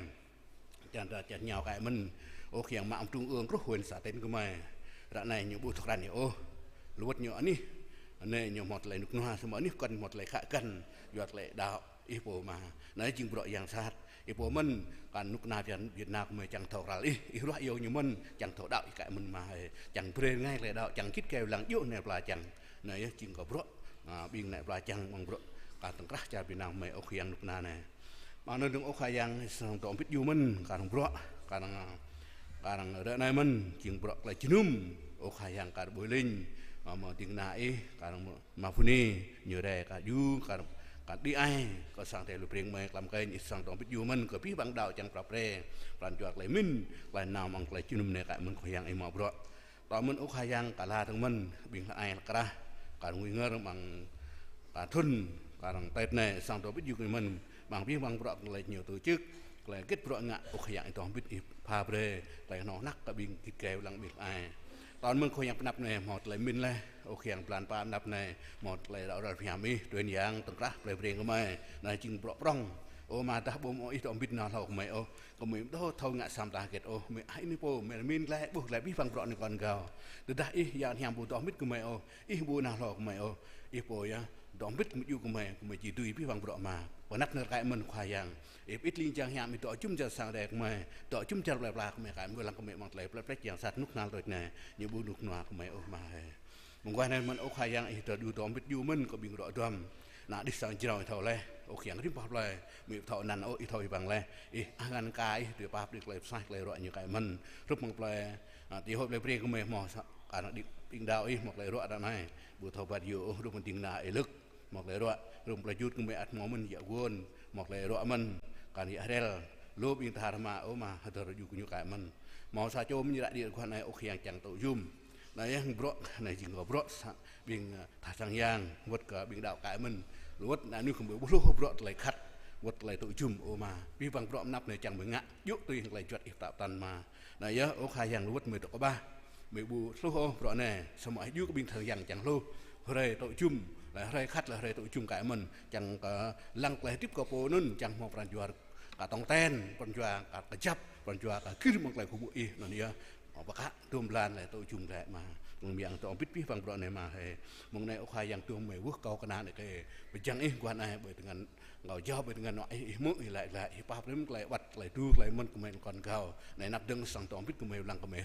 Čang ta čang ñu kơ mơ̆n, ơ Khua Yang mă trung ương kruh wen sa ten gơmơi. Ră anai ñu ƀu thâo krăn Ih ôh. Lu wơ̆t ñu anih, anai ñu hmâo tơlơi rơnŭk rơnua, samơ̆ anih kŏn hmâo tơlơi khă kăn, yua tơlơi đaŏ Ih pô mơ̆. Anai jing bruă yang sat. Ih pô mơ̆n, kar rơnŭk kơna Việt Nam gơmơi čang thâo kral Ih, Ih ruah iâu ñu mơ̆n, čang thâo đaŏ Ih kơ mơ̆n mơ̆, čang brơi rơngai tơlơi đaŏ, čang git gai lăng djơ̆ anai pla čang. Anai yơh jing kơ bruă Ơ, ƀing ană plơi čang mơ̆ng bruă kar tơ̆ng krah čar Việt Nam gơmơi, ơ Khua Yang, rơnŭk rơnua anai. Mơ̆ng anŭn dơ̆ng, ơ Khua Yang, sang dŏ hơbĭt yua mơ̆n, kar hăng bruă, kar hăng, kar hăng ră anai mơ̆n, jing bruă tơlơi jơnum, ơ Khua Yang, kar ƀơi lĕng, ơ, mơ̆ng ding kơna Ih, kar hăng mă phu ni, ñu rai kar djru, kar, kar đĭ ai, kơ sang tơlơi brơi gơmơi, klăm kơnh Ih sang dŏ hơbĭt yua mơ̆n, kơ abih bang đaŏ čang prăp pre, pran jua tơlơi mĭn, tơlơi nao mơ̆ng tơlơi jơnum anai kar mơ̆n Khua Yang Ih mă bruă. Tơl mơ̆n ơ Khua Yang kar hla dơ̆ng mơ̆n, ƀing hlơi ai hlăk krah, kar ngui ngor mơ̆ng kar thŭn, kar hăng Tết anai, sang dŏ hơbĭt yua kơ mơ̆n, mơ̆ng abih bang bruă tơlơi ñu tổ chức, tơlơi hơget bruă ngă, ơ Khua Yang, Ih dŏ hơbĭt, Ih pha brơi tơlơi hơnơ̆ng hơnăk kơ ƀing git gai lăng ƀing hlơi ai. Tơl mơ̆n Khua Yang pơ anăp anai, hmâo tơlơi mĭn laih, ơ Khua Yang, blan pă anăp anai, hmâo tơlơi đaŏ rơl phiam Ih, tui Yang tơ̆ng krah tơlơi brơi kơ gơmơi, anai jing bruă prŏng. Ơ Ama, dah ƀu hmâo Ih dŏ hơbĭt nao hlâo kơ gơmơi ôh, gơmơi ƀu thâo ngă sa mơta hơget ôh, gơmơi ah ini pô, gơmơi mĭn glaĭ, ƀuh glaĭ abih bang bruă anai kơ gao. Tơdah Ih, Yang Hiam ƀu dŏ hơbĭt kơ gơmơi ôh, Ih ƀu nao hlâo kơ gơmơi ôh, Ih pô yơh dŏ hơbĭt mơ̆ng yua kơ gơmơi, gơmơi či dưi abih bang bruă mă. Pơ anăp anai kar mơ̆n Khua Yang, Ih pơĭt lĭng jang hiam Ih dŏ jum dar sang Ơi Adai kơ gơmơi, dŏ jum dar plơi pla kơ gơmơi, kar mơ̆ng lăng kơ gơmơi mơ̆ng tơlơi plĕ plĕč yang sat rơnŭk rơnua tui anai, ñu ƀu rơnŭk rơnua kơ gơmơi ôh Ama hơi. Mơguah anai mơ̆n ơ Khua Yang, Ih dŏ djru dŏ hơbĭt yua mơ̆n kơ ƀing ruă duăm. Ană đih sang jrao Ih thâo laih, ơ Khua Yang, rĭm pah plơi, gơmơi ƀu thâo anăn ôh, Ih thâo Ih pơang laih. Ih ah ngăn kơ Ih tui pap đĭ tơlơi pơsuaih tơlơi ruă ñu kar mơ̆n. Hrup mơ̆ng plơi, ơ, tơlơi hơ̆k tơlơi brơi kơ gơmơi hmâo sa-, kar hăng đĭ ƀing đaŏ Ih mơ̆ng tơlơi ruă đaŏ anai. Ƀu thâo wơ̆t yua ôh, hrup mơ̆ng ding kơna Ih lơ̆k mơ̆ng tơlơi ruă, hrup mơ̆ng plơi Jut gơmơi ăt hmâo mơ̆n, yă Guôn mơ̆ng tơlơi ruă mơ̆n, kar hăng yă Hrel, lu ƀing tơhar rơma, ơ Ama, hơdơr djru kơ ñu kar mơ̆n. Hmâo sa čô mơ̆n ñu ră đĭ rơguah anai, ơ Khua Yang, čang tŏ jum. Anai yơh bruă, anai jing kơ bruă sa-, ƀing, ơ, tha sang yang, wơ̆t kơ ƀing đaŏ kar mơ̆n. Lu wơ̆t anai ñu kơ ƀu hluh bruă tơlơi khăt, wơ̆t tơlơi tŏ jum, ơ Ama. Abih bang bruă mơnăp anai čang gơmơi ngă djơ̆ tui hăng tơlơi juăt Ih pơtă pơtăn Ama. Anai yơh ơ Khua Yang, lu wơ̆t gơmơi dŏ kơƀah, gơmơi ƀu hluh ôh bruă anai, samơ̆ Ih djru kơ ƀing tha sang yang čang hluh. Hrơi tŏ jum, laih hrơi khăt, laih hrơi tŏ jum kar mơ̆n, čang kơ lăng tơlơi hơdip kơ pô anŭn, čang hmâo pran jua kar tong ten, pran jua kar kơjăp, pran jua kar gir mơ̆ng tơlơi kơkuh pơpŭ Ih anŭn yơh. Mơ̆ pơkă dôm blan laih tŏ jum glaĭ Ama. Mơ̆ng mơyang dŏ hơbĭt abih bang bruă anai Ama hơi. Mơ̆ng anai ơ Khua Yang, tuh gơmơi wơ̆h kâo kơna anai kơ pơjing Ih guah anai ƀơi tơngan, kâo jao ƀơi tơngan anŏ Ih, Ih hmư̆, Ih laĭ glaĭ, Ih pap brơi mơ̆n tơlơi wơ̆t, tơlơi đru, tơlơi mơ̆n kơ gơmơi lŏn kâo. Anai anăp dơ̆ng sang dŏ hơbĭt gơmơi lăng kơ gơmơi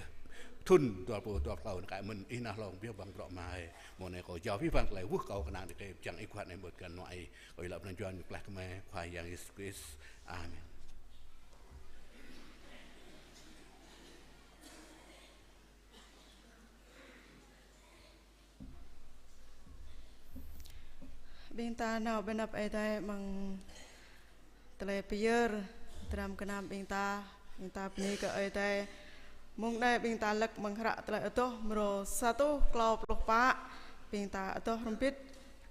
thŭn dua rơbâo dua pluh klâo anai kar mơ̆n, Ih nao hlâo abih bang bruă Ama hơi. Mơ̆ng anai kâo jao abih bang tơlơi wơ̆h kâo kơna anai kơ pơjing Ih guah anai ƀơi tơngan anŏ Ih. Kâo iâu laĭ pran jua anai kơplah kơ gơmơi Khua Yang Yêsu Krist. Amen. Ƀing ta nao ƀơi anăp Ơi Adai mơ̆ng tơlơi pơyơr, dram gơnam ƀing ta, ƀing ta bơni kơ Ơi Adai. Mơ̆ng anai ƀing ta lăk mơ̆ng hră Tơlơi Adoh mrô sa rơtuh klâo pluh pă, ƀing ta adoh hrŏm hơbĭt,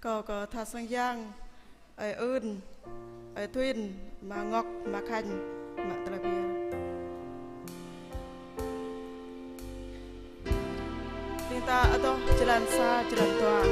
kâo kơ tha sang yang, Ơi Ưn, Ơi Thuyên, Ama Ngọc, Ama Khanh, mă tơlơi pơyơr. Ƀing ta adoh jơlan sa, jơlan dua.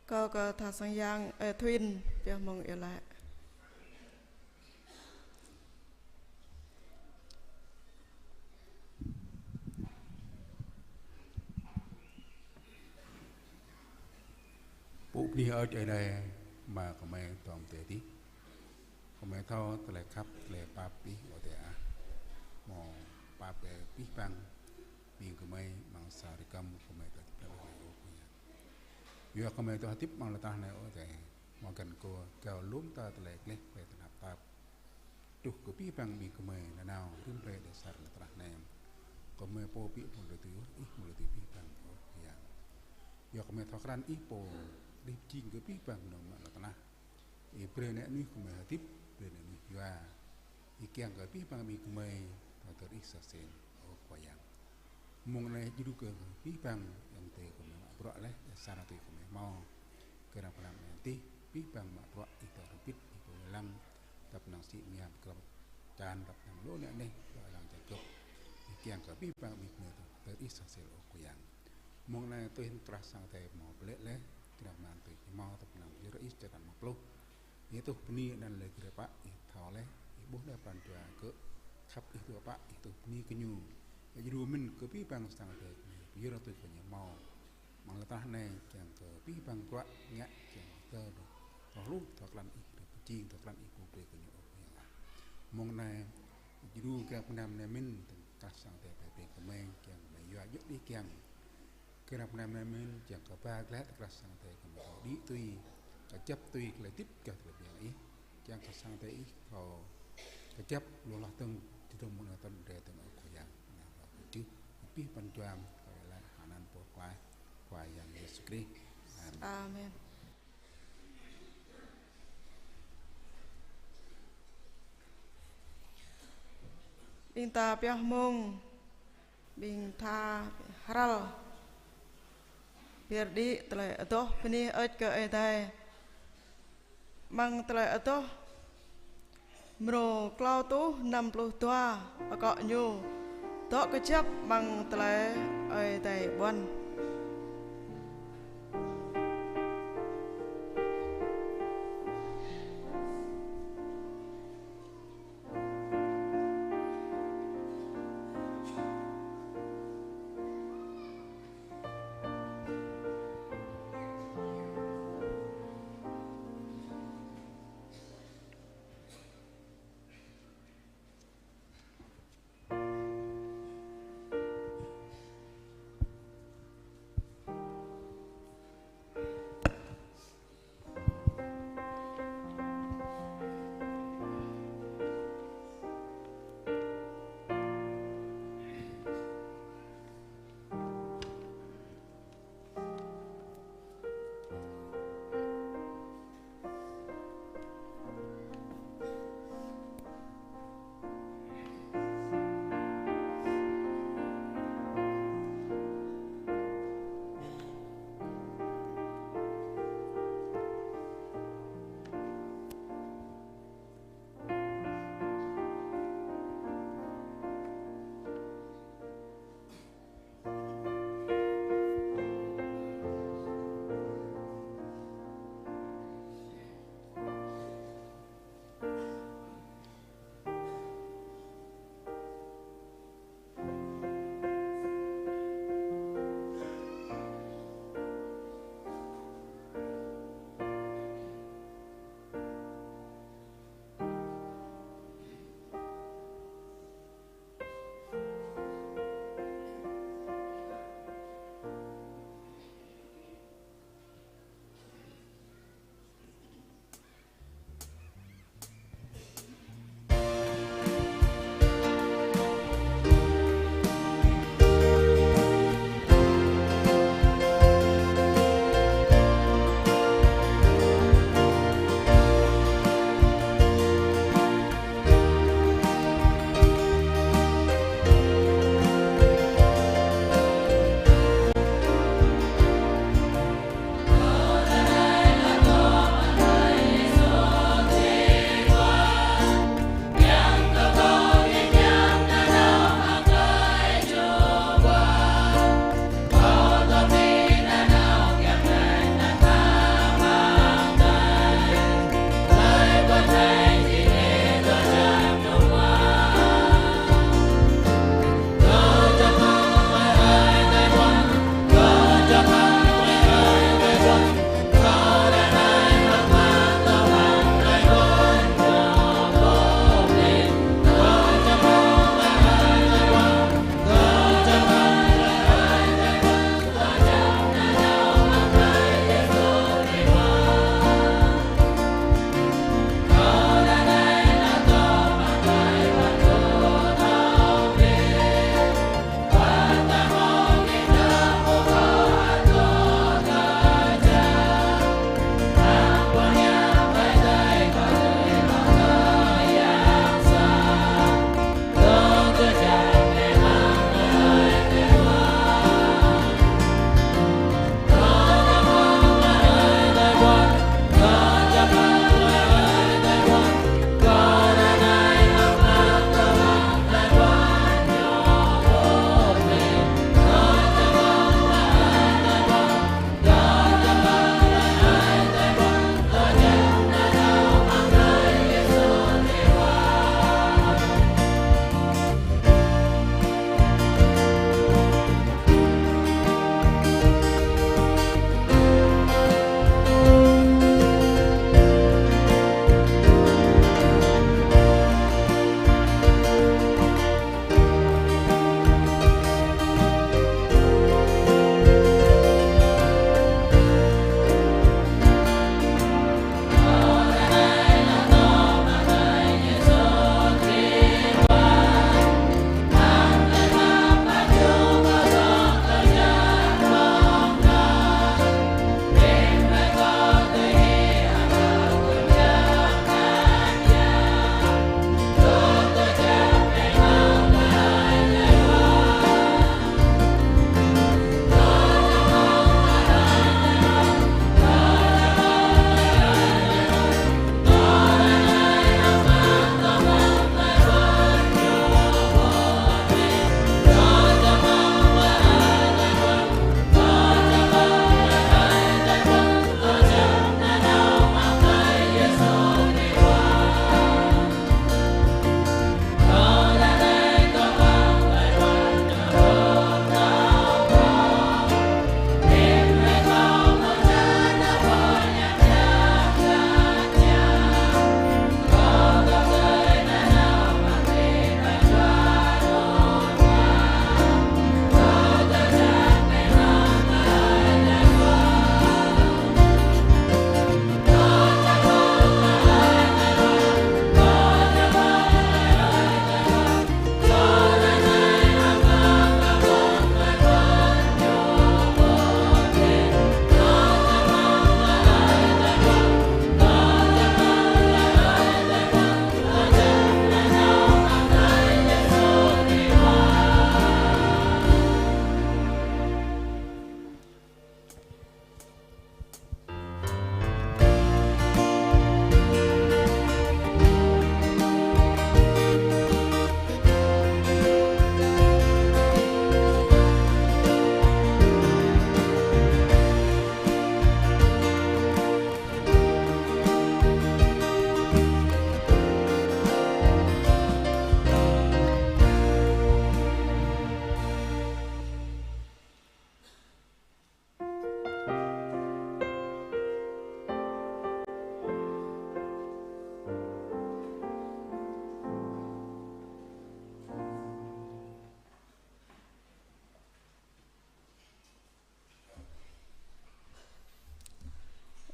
Kâo kơ tha sang yang, ơ, Thuin, pioh mơ̆ng iâu laĭ. Pŭ bơni hơơč Ơi Adai, Ama gơmơi dŏ pơ adih. Gơmơi thâo tơlơi khăp, tơlơi pap Ih, Ơ Adai ah. Hmâo pap brơi abih bang ƀing gơmơi amăng sa rơkăm gơmơi dŏ hơdip hlâo anai, ơ Khua Yang. Yua gơmơi dŏ hơdip amăng lŏn tơnah anai, Ơ Adai, hmâo găn kơ gao lŏm ta tơlơi gleh, tơlơi tơnap tap. Truh kơ abih bang ƀing gơmơi nanao rĭm hrơi đơđa asar lŏn tơnah anai. Gơmơi pô ƀu hmâo lui tui Ih, Ih hmâo lui tui abih bang, ơ Khua Yang. Yua gơmơi thâo krăn Ih pô đĭ pơjing kơ abih bang mơnuih amăng lŏn tơnah. Ih brơi ană mơnuih gơmơi hơdip, brơi ană mơnuih yua. Ih kiăng kơ abih bang ƀing gơmơi thâo dơr Ih sa sel, ơ Khua Yang. Mông anai djru kơ abih bang ayŏng adơi gơmơi mă bruă laih, đơđa asar tui gơmơi hmâo. Kơ anăp hrơi anai tih, abih bang mă bruă Ih dŏ hrŏm hơbĭt, Ih pô lăng, tăp năng sĭ mơyang pơkrơp čan, tăp năng lu anai, dŏ lăng čar gơ̆p. Ih kiăng kơ abih bang ƀing gơmơi thâo dơr Ih sa sel, ơ Khua Yang. Mông anai tui hăng krah sang Ơi Adai hmâo pơlĕ laih, kơ anăp hrơi anai tih hmâo tăp năng pơyơr Ih čơkăn mă pluh. Ih tuh bơni anăn lĕ kơ hrơi pă, Ih thâo laih, Ih ƀuh laih pran jua gơ̆ khăp Ih tŭ pă, Ih tuh bơni kơ ñu. Ih djru mơ̆n kơ abih bang sang Ơi Adai gơmơi, pơyơr tui kơ ñu hmâo. Amăng lŏn tơnah anai kiăng kơ abih bang bruă ngă kiăng kơ thâo hluh, thâo krăn Ih, đĭ pơjing, thâo krăn Ih pô brơi kơ ñu, ơ Khua Yang ah. Mông anai djru kơ anăp hrơi anai mơ̆n, tơl krah sang Ơi Adai brơi ƀing gơmơi, kiăng gơmơi yua djơ̆ Ih kiăng. Kơ anăp hrơi anai mơ̆n, kiăng kơ ba glaĭ tơl krah sang Ơi Adai gơmơi thâo đĭ tui, kơjăp tui tơlơi hơdip gah tơlơi pơyang Ih. Kiăng kơ sang Ơi Adai Ih thâo kơjăp lu hloh dơ̆ng, či dơ̆ng mơ̆ng anai tơl đe dơ̆ng, ơ Khua Yang. Anai kâo kơkuh abih pran jua, kâo laĭ hơnăn pô pơklaih Khua Yang Yêsu Krist. Amen. Amen. Ƀing ta pioh mông, ƀing tha hrăl. Pơyơr đĭ tơlơi adoh bơni hơơč kơ Ơi Adai. Amăng tơlơi adoh mrô klâo rơtuh năm pluh dua, akŏ ñu: Dŏ kơjăp amăng tơlơi Ơi Adai ƀuăn.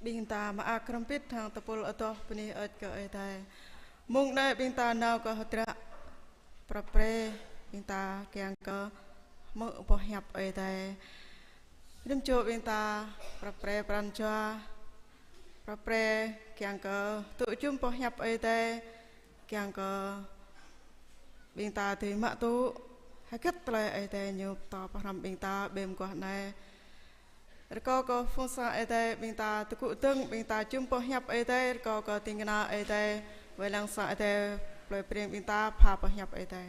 Ƀing ta mơak hrŏm hơbĭt hăng tơpul adoh bơni hơơč kơ Ơi Adai. Mông anai ƀing ta nao kơ hơdră prăp pre, ƀing ta kiăng kơ hmư̆ boh hiăp Ơi Adai. Rĭm čô ƀing ta prăp pre pran jua, prăp pre kiăng kơ tŭ jum boh hiăp Ơi Adai, kiăng kơ ƀing ta dưi mă tŭ hơget tơlơi Ơi Adai ñu pơtô pơhrăm ƀing ta ƀơi mơguah anai. Rơkâo kơ phung sang Ơi Adai ƀing ta tơgŭ dơ̆ng, ƀing ta jum boh hiăp Ơi Adai, rơkâo kơ ding kơna Ơi Adai wai lăng sang Ơi Adai plơi Breng ƀing ta pha boh hiăp Ơi Adai.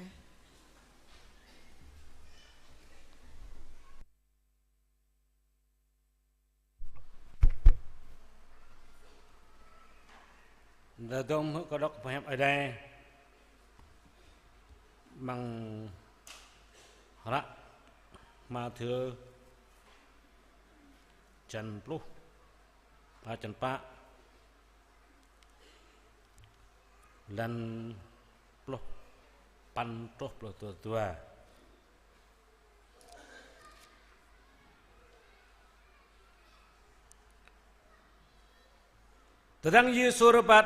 Đa dơ̆ng hmư̆ kơ đŏk boh hiăp Ơi Adai amăng hră Mathiơ čăn pluh, a, čăn pă, lăn pluh păn truh pluh dua. Tơdang Yêsu rơbat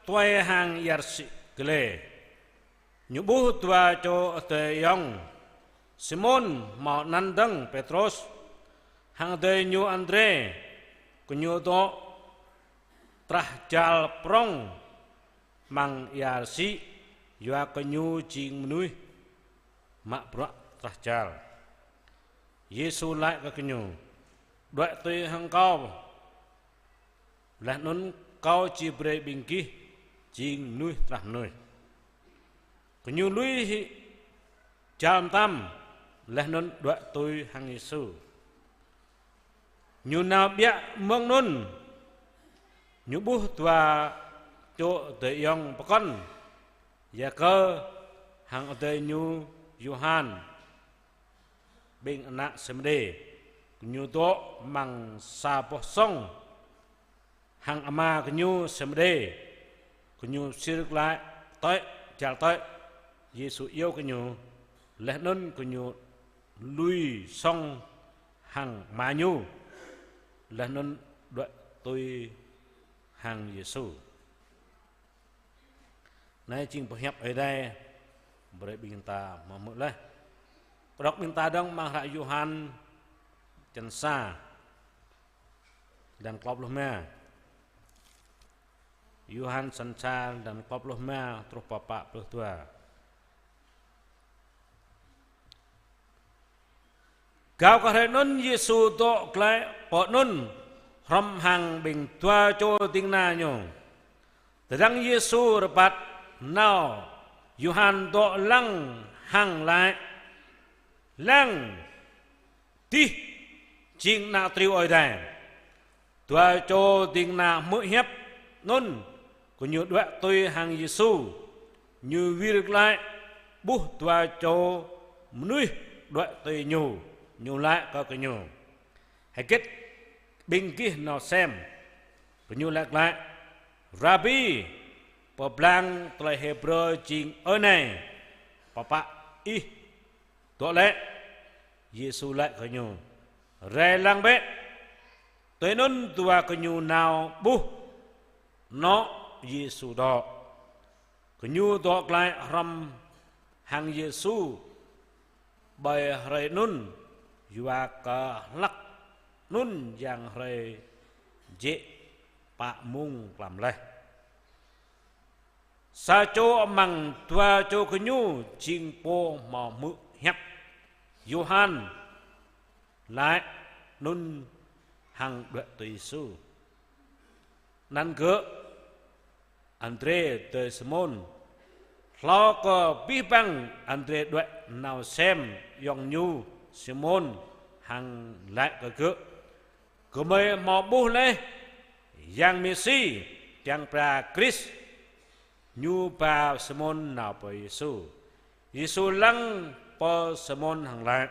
tui hăng ia rơsĭ Galilê, ñu ƀuh dua čô adơi ayŏng, Simôn hmâo anăn dơ̆ng Pêtrôs, hăng adơi ñu Andrê, gơñu dŏ trah jal prŏng amăng ia rơsĭ, yua kơ gơñu jing mơnuih mă bruă trah jal. Yêsu laĭ kơ gơñu: Đuaĭ tui hăng Kâo, laih anŭn Kâo či brơi ƀing gih jing mơnuih trah mơnuih. Gơñu lui hĭ jal mơtam, laih anŭn đuaĭ tui hăng Yêsu. Ñu nao ƀiă mơ̆ng anŭn, ñu ƀuh dua čô adơi ayŏng pơkŏn, Yakơ hăng adơi ñu Yôhan, ƀing ană Sêbêđê, gơñu dŏ amăng sa boh sŏng hăng ama gơñu Sêbêđê. Gơñu sir glaĭ tơi, jal tơi. Yêsu iâu gơñu, laih anŭn gơñu lui sŏng hăng ama ñu, laih anŭn đuaĭ tui hăng Yêsu. Anai jing boh hiăp Ơi Adai brơi ƀing ta hmư̆ laih. Kơ đŏk ƀing ta dơ̆ng amăng hră Yôhan čăn sa, lăn klâo pluh rơma. Yôhan čăn sa, lăn klâo pluh rơma truh pơ pă pluh dua. Gao kơ hrơi anŭn Yêsu dŏ glaĭ pơ anŭn hrŏm hăng ƀing dua čô ding kơna ñu. Tơdang Yêsu rơbat nao, Yôhan dŏ lăng hăng laĭ: Lăng, adih jing Ană Triu Ơi Adai. Dua čô ding kơna hmư̆ hiăp anŭn, gơñu đuaĭ tui hăng Yêsu. Ñu wir glaĭ ƀuh dua čô mơnuih đuaĭ tui ñu, ñu laĭ kơ gơñu: Hơget ƀing gih nao sem? Gơñu laĭ glaĭ: Rabbi, pơblang tơlơi Hêbrơ jing Ơi Adai, pơpă ih dŏ lĕ? Yêsu laĭ kơ gơñu: Rai lăng bĕ. Tui anŭn dua gơñu nao ƀuh anŏ Yêsu dŏ. Gơñu dŏ glaĭ hrŏm hăng Yêsu ƀơi hrơi anŭn, yua kơ hlăk anŭn yang hrơi jĕ pă mông tlam laih. Sa čô amăng dua čô gơñu jing pô hmâo hmư̆ hiăp Yôhan laĭ anŭn hăng đuaĭ tui Yêsu. Anăn gơ̆ Andrê adơi Simôn. Hlâo kơ abih bang, Andrê đuaĭ nao sem ayŏng ñu Simôn hăng laĭ kơ gơ̆: Gơmơi hmâo ƀuh laih Yang Mêsi, kiăng pơala Krist. Ñu ba Simôn nao pơ Yêsu. Yêsu lăng pơ Simôn hăng laĭ: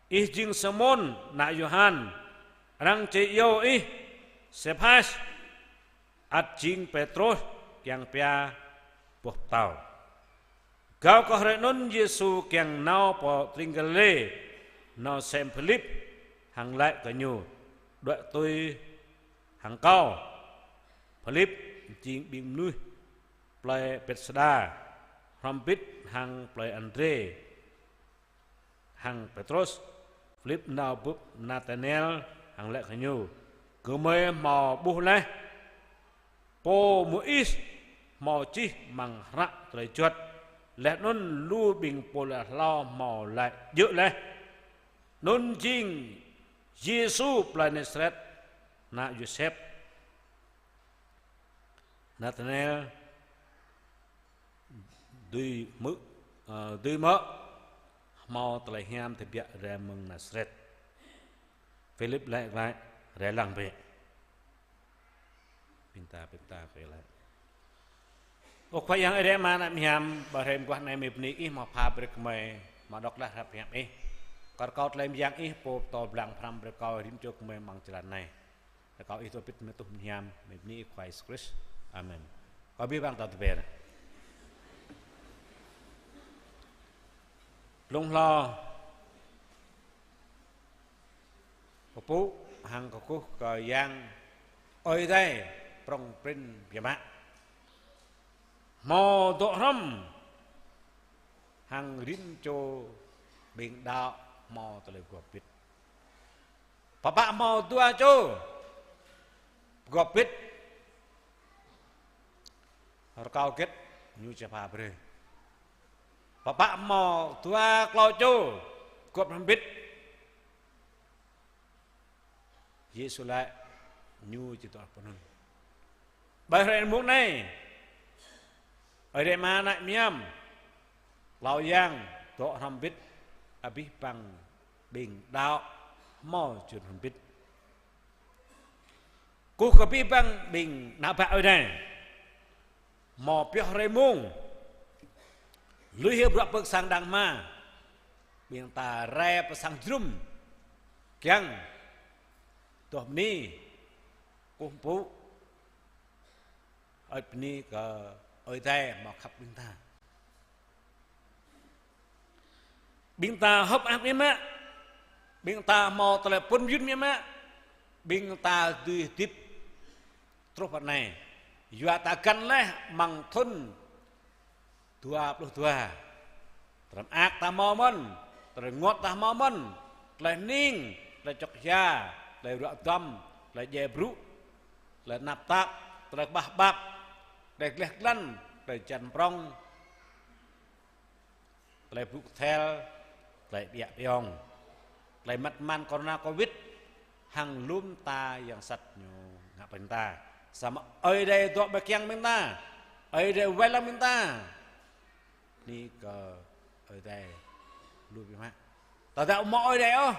Ih jing Simôn ană Yôhan, arăng či iâu ih Sêphas, ăt jing Pêtrôs, kiăng pia boh pơtâo. Gao kơ hrơi anŭn Yêsu kiăng nao pơ tring Galilê, nao sem Philip hăng laĭ kơ ñu: Đuaĭ tui hăng kâo. Philip jing ƀing mơnuih plơi Betsaida, hrŏm hơbĭt hăng plơi Andrê hăng Pêtrôs. Philip nao bưp Natanael hăng laĭ kơ ñu: Gơmơi hmâo ƀuh laih Pô Môis hmâo čih amăng hră tơlơi juăt, laih anŭn lu ƀing pô hlâo hmâo laĭ djơ̆ laih: Anŭn jing Yêsu plơi Nasaret, ană Yôsep. Natanael: Dưi mơ̆, ơ, dưi mơ̆ hmâo tơlơi hiam tơbiă rai mơ̆ng Nasaret? Philip laĭ glaĭ: Rai lăng bĕ. Ƀing ta, ƀing ta kơ laĭ. Ơ Khua Yang, Ơi Adai Ama, anăm hiam, ƀơi hrơi mơguah anai mơi bơni Ih hmâo pha brơi kơ mơi, hmâo dŏ laih hră hiam Ih. Kâo rơkâo tơlơi mơyang Ih, Pô pơtô blang pơhrăm brơi kơ kâo rĭm čô gơmơi amăng jơlan anai. Rơkâo Ih dŏ hơbĭt mơi tuh mơhiam, mơi bơni Ih Khua Yêsu Krist. Amen. Kâo abih bang ta tơber. Blung hlâo pơpŭ hăng kơkuh kơ Yang Ơi Adai prŏng prin biă mă. Hmâo dŏ hrŏm hăng rĭm čô ƀing đaŏ hmâo tơlơi pơgop hơbĭt. Pơpă hmâo dua čô pơgop hơbĭt? Rơkâo hơget ñu či pha brơi? Pơpă hmâo dua klâo čô pơgop hrŏm hơbĭt? Yêsu laĭ: Ñu či dŏ hrŏm anŭn. Ƀơi hrơi mơguah anai, Ơi Adai Ama, anăm hiam, hlâo Yang dŏ hrŏm hơbĭt, abih bang ƀing đaŏ hmâo jun hrŏm hơbĭt. Kơkuh kơ abih bang ƀing ană bă Ơi Adai. Hmâo pioh hrơi mông, lui hĭ bruă pơ̆k sang đang hmua, ƀing ta rai pơ sang jơnum kiăng adoh bơni, kơkuh pơpŭ, hơơč bơni kơ Ơi Adai hmâo khăp ƀing ta. Ƀing ta hơ̆k mơak biă mă, ƀing ta hmâo tơlơi pơmĭn biă mă, ƀing ta dưi hơdip truh pơ anai. Yua ta găn laih amăng thŭn dua pluh dua. Tơlơi mơak ta hmâo mơ̆n, tơlơi rơngot ta hmâo mơ̆n, tơlơi hning, tơlơi čŏk hia, tơlơi ruă duăm, tơlơi djai brŭ, tơlơi tơnap tap, tơlơi kơƀah kơƀap, tơlơi gleh glăn, tơlơi jan prŏng, tơlơi brŭ kơthel, tơlơi ƀiă pơyong, tơlơi măt man corona covid, hăng lŏm ta yang sat ñu ngă ƀing ta. Samơ̆ Ơi Adai dŏ ƀơi kiăng ƀing ta, Ơi Adai wai lăng ƀing ta. Bơni kơ Ơi Adai lu biă mă. Tơdah ƀu hmâo Ơi Adai ôh,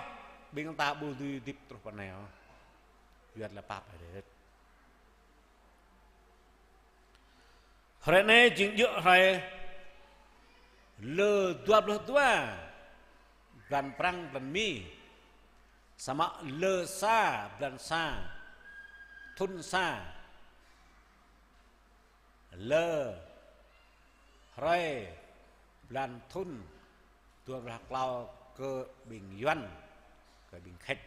ƀing ta ƀu dưi hơdip truh pơ anai ôh. Yua tơlơi pap Ơi Adai. Hrơi anai jing djơ̆ hrơi lơ dua pluh dua, blan Prăng blan Mi, samơ̆ lơ sa blan sa, thŭn sa, lơ hrơi blan thŭn dua pluh klâo kơ ƀing Yuan, kơ ƀing Khač.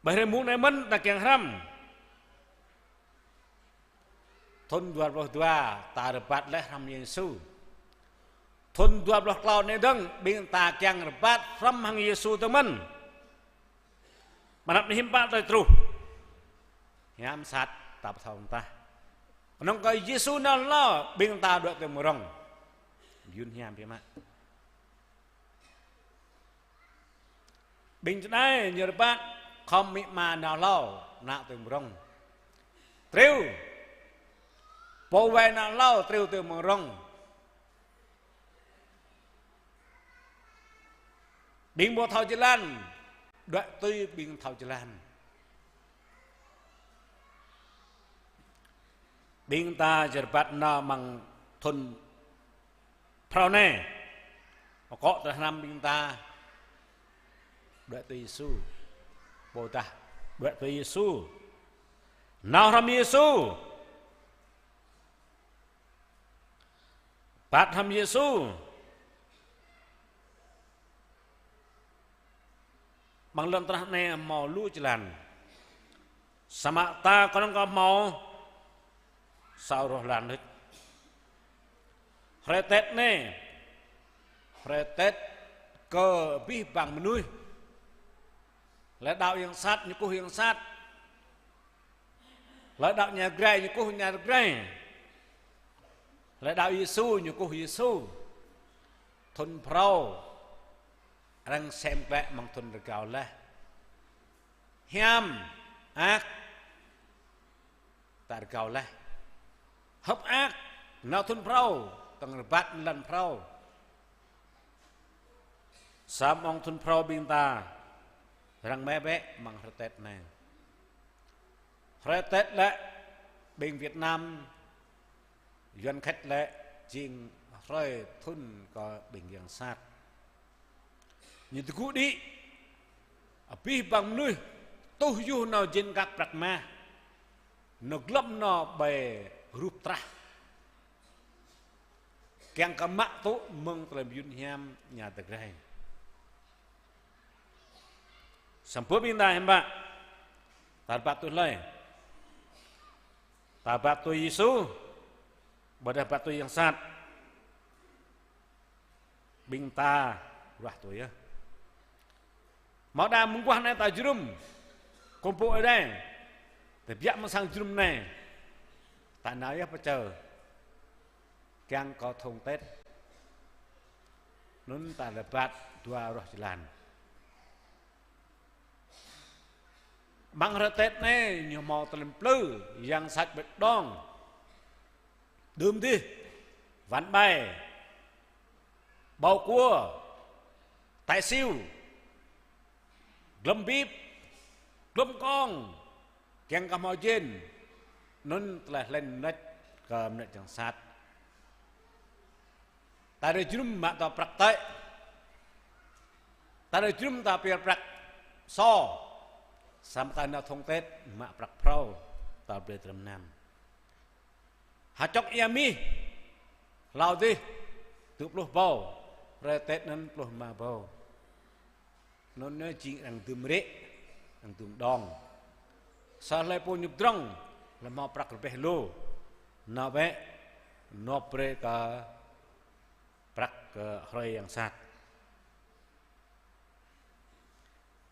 Ƀơi hrơi mông anai mơ̆n ta kiăng hrăm. Thŭn dua pluh dua ta rơbat laih hrăm Yêsu. Thŭn dua pluh klâo anai dơ̆ng, ƀing ta kiăng rơbat hrăm hăng Yêsu dơ̆ng mơ̆n. Mơnăp anai hiư̆m pă tơlơi truh. Hiam sat ta pơthâo mơta. Kơnơ̆ng kơ Yêsu nao hlâo, ƀing ta đuaĭ tui mơ̆ng rŏng. Yun hiam biă mă. Ƀing čơđai ñu rơbat, khŏm amĭ ama nao hlâo, ană tui mơ̆ng rŏng. Triu. Pô wai nao hlâo, triu tui mơ̆ng rŏng. Ƀing ƀu thâo jơlan, đuaĭ tui ƀing thâo jơlan. Ƀing ta či rơbat nao amăng thŭn phrâo anai. Akŏ tơlơi hrăm ƀing ta đuaĭ tui Yêsu. Ƀôdah đuaĭ tui Yêsu. Nao hrăm Yêsu. Rơbat hrăm Yêsu. Amăng lŏn tơnah anai hmâo lu jơlan. Samơ̆ ta kơnơ̆ng kơ hmâo sa rŏh jơlan đôč. Hrơi Tết anai, hrơi Tết kơ abih bang mơnuih. Lĕ đaŏ yang sat, ñu kơkuh yang sat. Lĕ đaŏ nhà Jrai, ñu kơkuh nhà Jrai. Lĕ đaŏ Yêsu, ñu kơkuh Yêsu. Thŭn phrâo arăng sem glaĭ amăng thŭn rơgao laih. Hiam, ăk, ta rơgao laih. Hơ̆k mơak, nao thŭn phrâo, tơ̆ng rơbat lŏn phrâo. Samơ̆ amăng thŭn phrâo ƀing ta răng mơ̆ bĕ amăng hrơi Tết anai. Hrơi Tết lĕ ƀing Việt Nam, Yuan khĕt lĕ jing hrơi thŭn kơ ƀing yang sat. Ñu tơgŭ đĭ, abih bang mơnuih tuh yuh nao jên kăk prăk mah, nao glŏm nao ƀơi rup trah. Kiăng kơ mă tŭ mơ̆ng tơlơi mơyŭn hiam ñu tơgrai. Samơ̆ ƀing ta hiư̆m pă, ta rơbat tui hlơi? Ta rơbat tui Yêsu, ƀôdah rơbat tui yang sat? Ƀing ta ruah tui yơh. Hmâo đa mơguah anai ta jơnum, kơkuh pơpŭ Ơi Adai, tơbiă mơ̆ng sang jơnum anai, ta nao yơh pơ čơ, kiăng kơ thŏng Tết, anŭn ta rơbat dua rŏh jơlan. Amăng hrơi Tết anai, ñu hmâo tơlơi plư, yang sat ƀơi đŏng, đưm dih, wăn ƀai, ƀâo kua, tai siu, glŏm bip, glŏm kông, kiăng kơ hmâo jên, anŭn tơlơi hlĕn mơneč kơ mơneč yang sat. Ta rơjrŭm mă tơ prăk tơi. Ta rơjrŭm ta pơyơr prăk sô. Samơ̆ ta nao thŏng Tết mă prăk phrâo, ta brơi tơlơi mơnam. Hơčŏk ia mih, hlâo dih, tŭ pluh ƀâo, hrơi Tết anŭn pluh rơma ƀâo. Anŭn ñu jing arăng dưm rĕ, arăng dưm đŏng. Sa hlơi pô ñu pơdrŏng, hlơi hmâo prăk rơbeh lu, nao bĕ, nộp brơi kơ prăk kơ hrơi yang sat.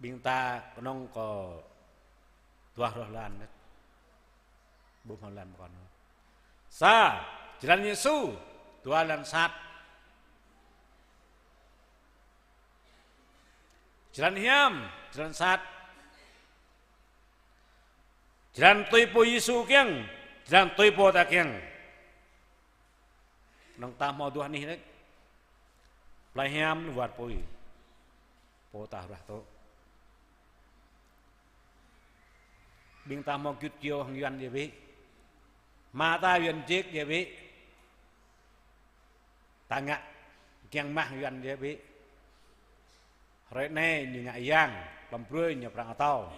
Ƀing ta kơnơ̆ng kơ dua rŏh jơlan, ƀu hmâo jơlan pơkŏn. Sa, jơlan Yêsu, dua jơlan sat. Jơlan hiam, jơlan sat. Jơlan tui pô Yêsu kiăng, jơlan tui pô ta kiăng. Kơnơ̆ng ta hmâo dua anih đôč. Plei hiam wơ̆t apui. Pô ta ruah tŭ. Ƀing ta hmâo git gơyâo hăng Yuan djai bĕ. Ama ta Yuan jek djai bĕ. Ta ngă kiăng mah Yuan djai bĕ. Hrơi anai ñu ngă yang, tlam brơi ñu prang atâo.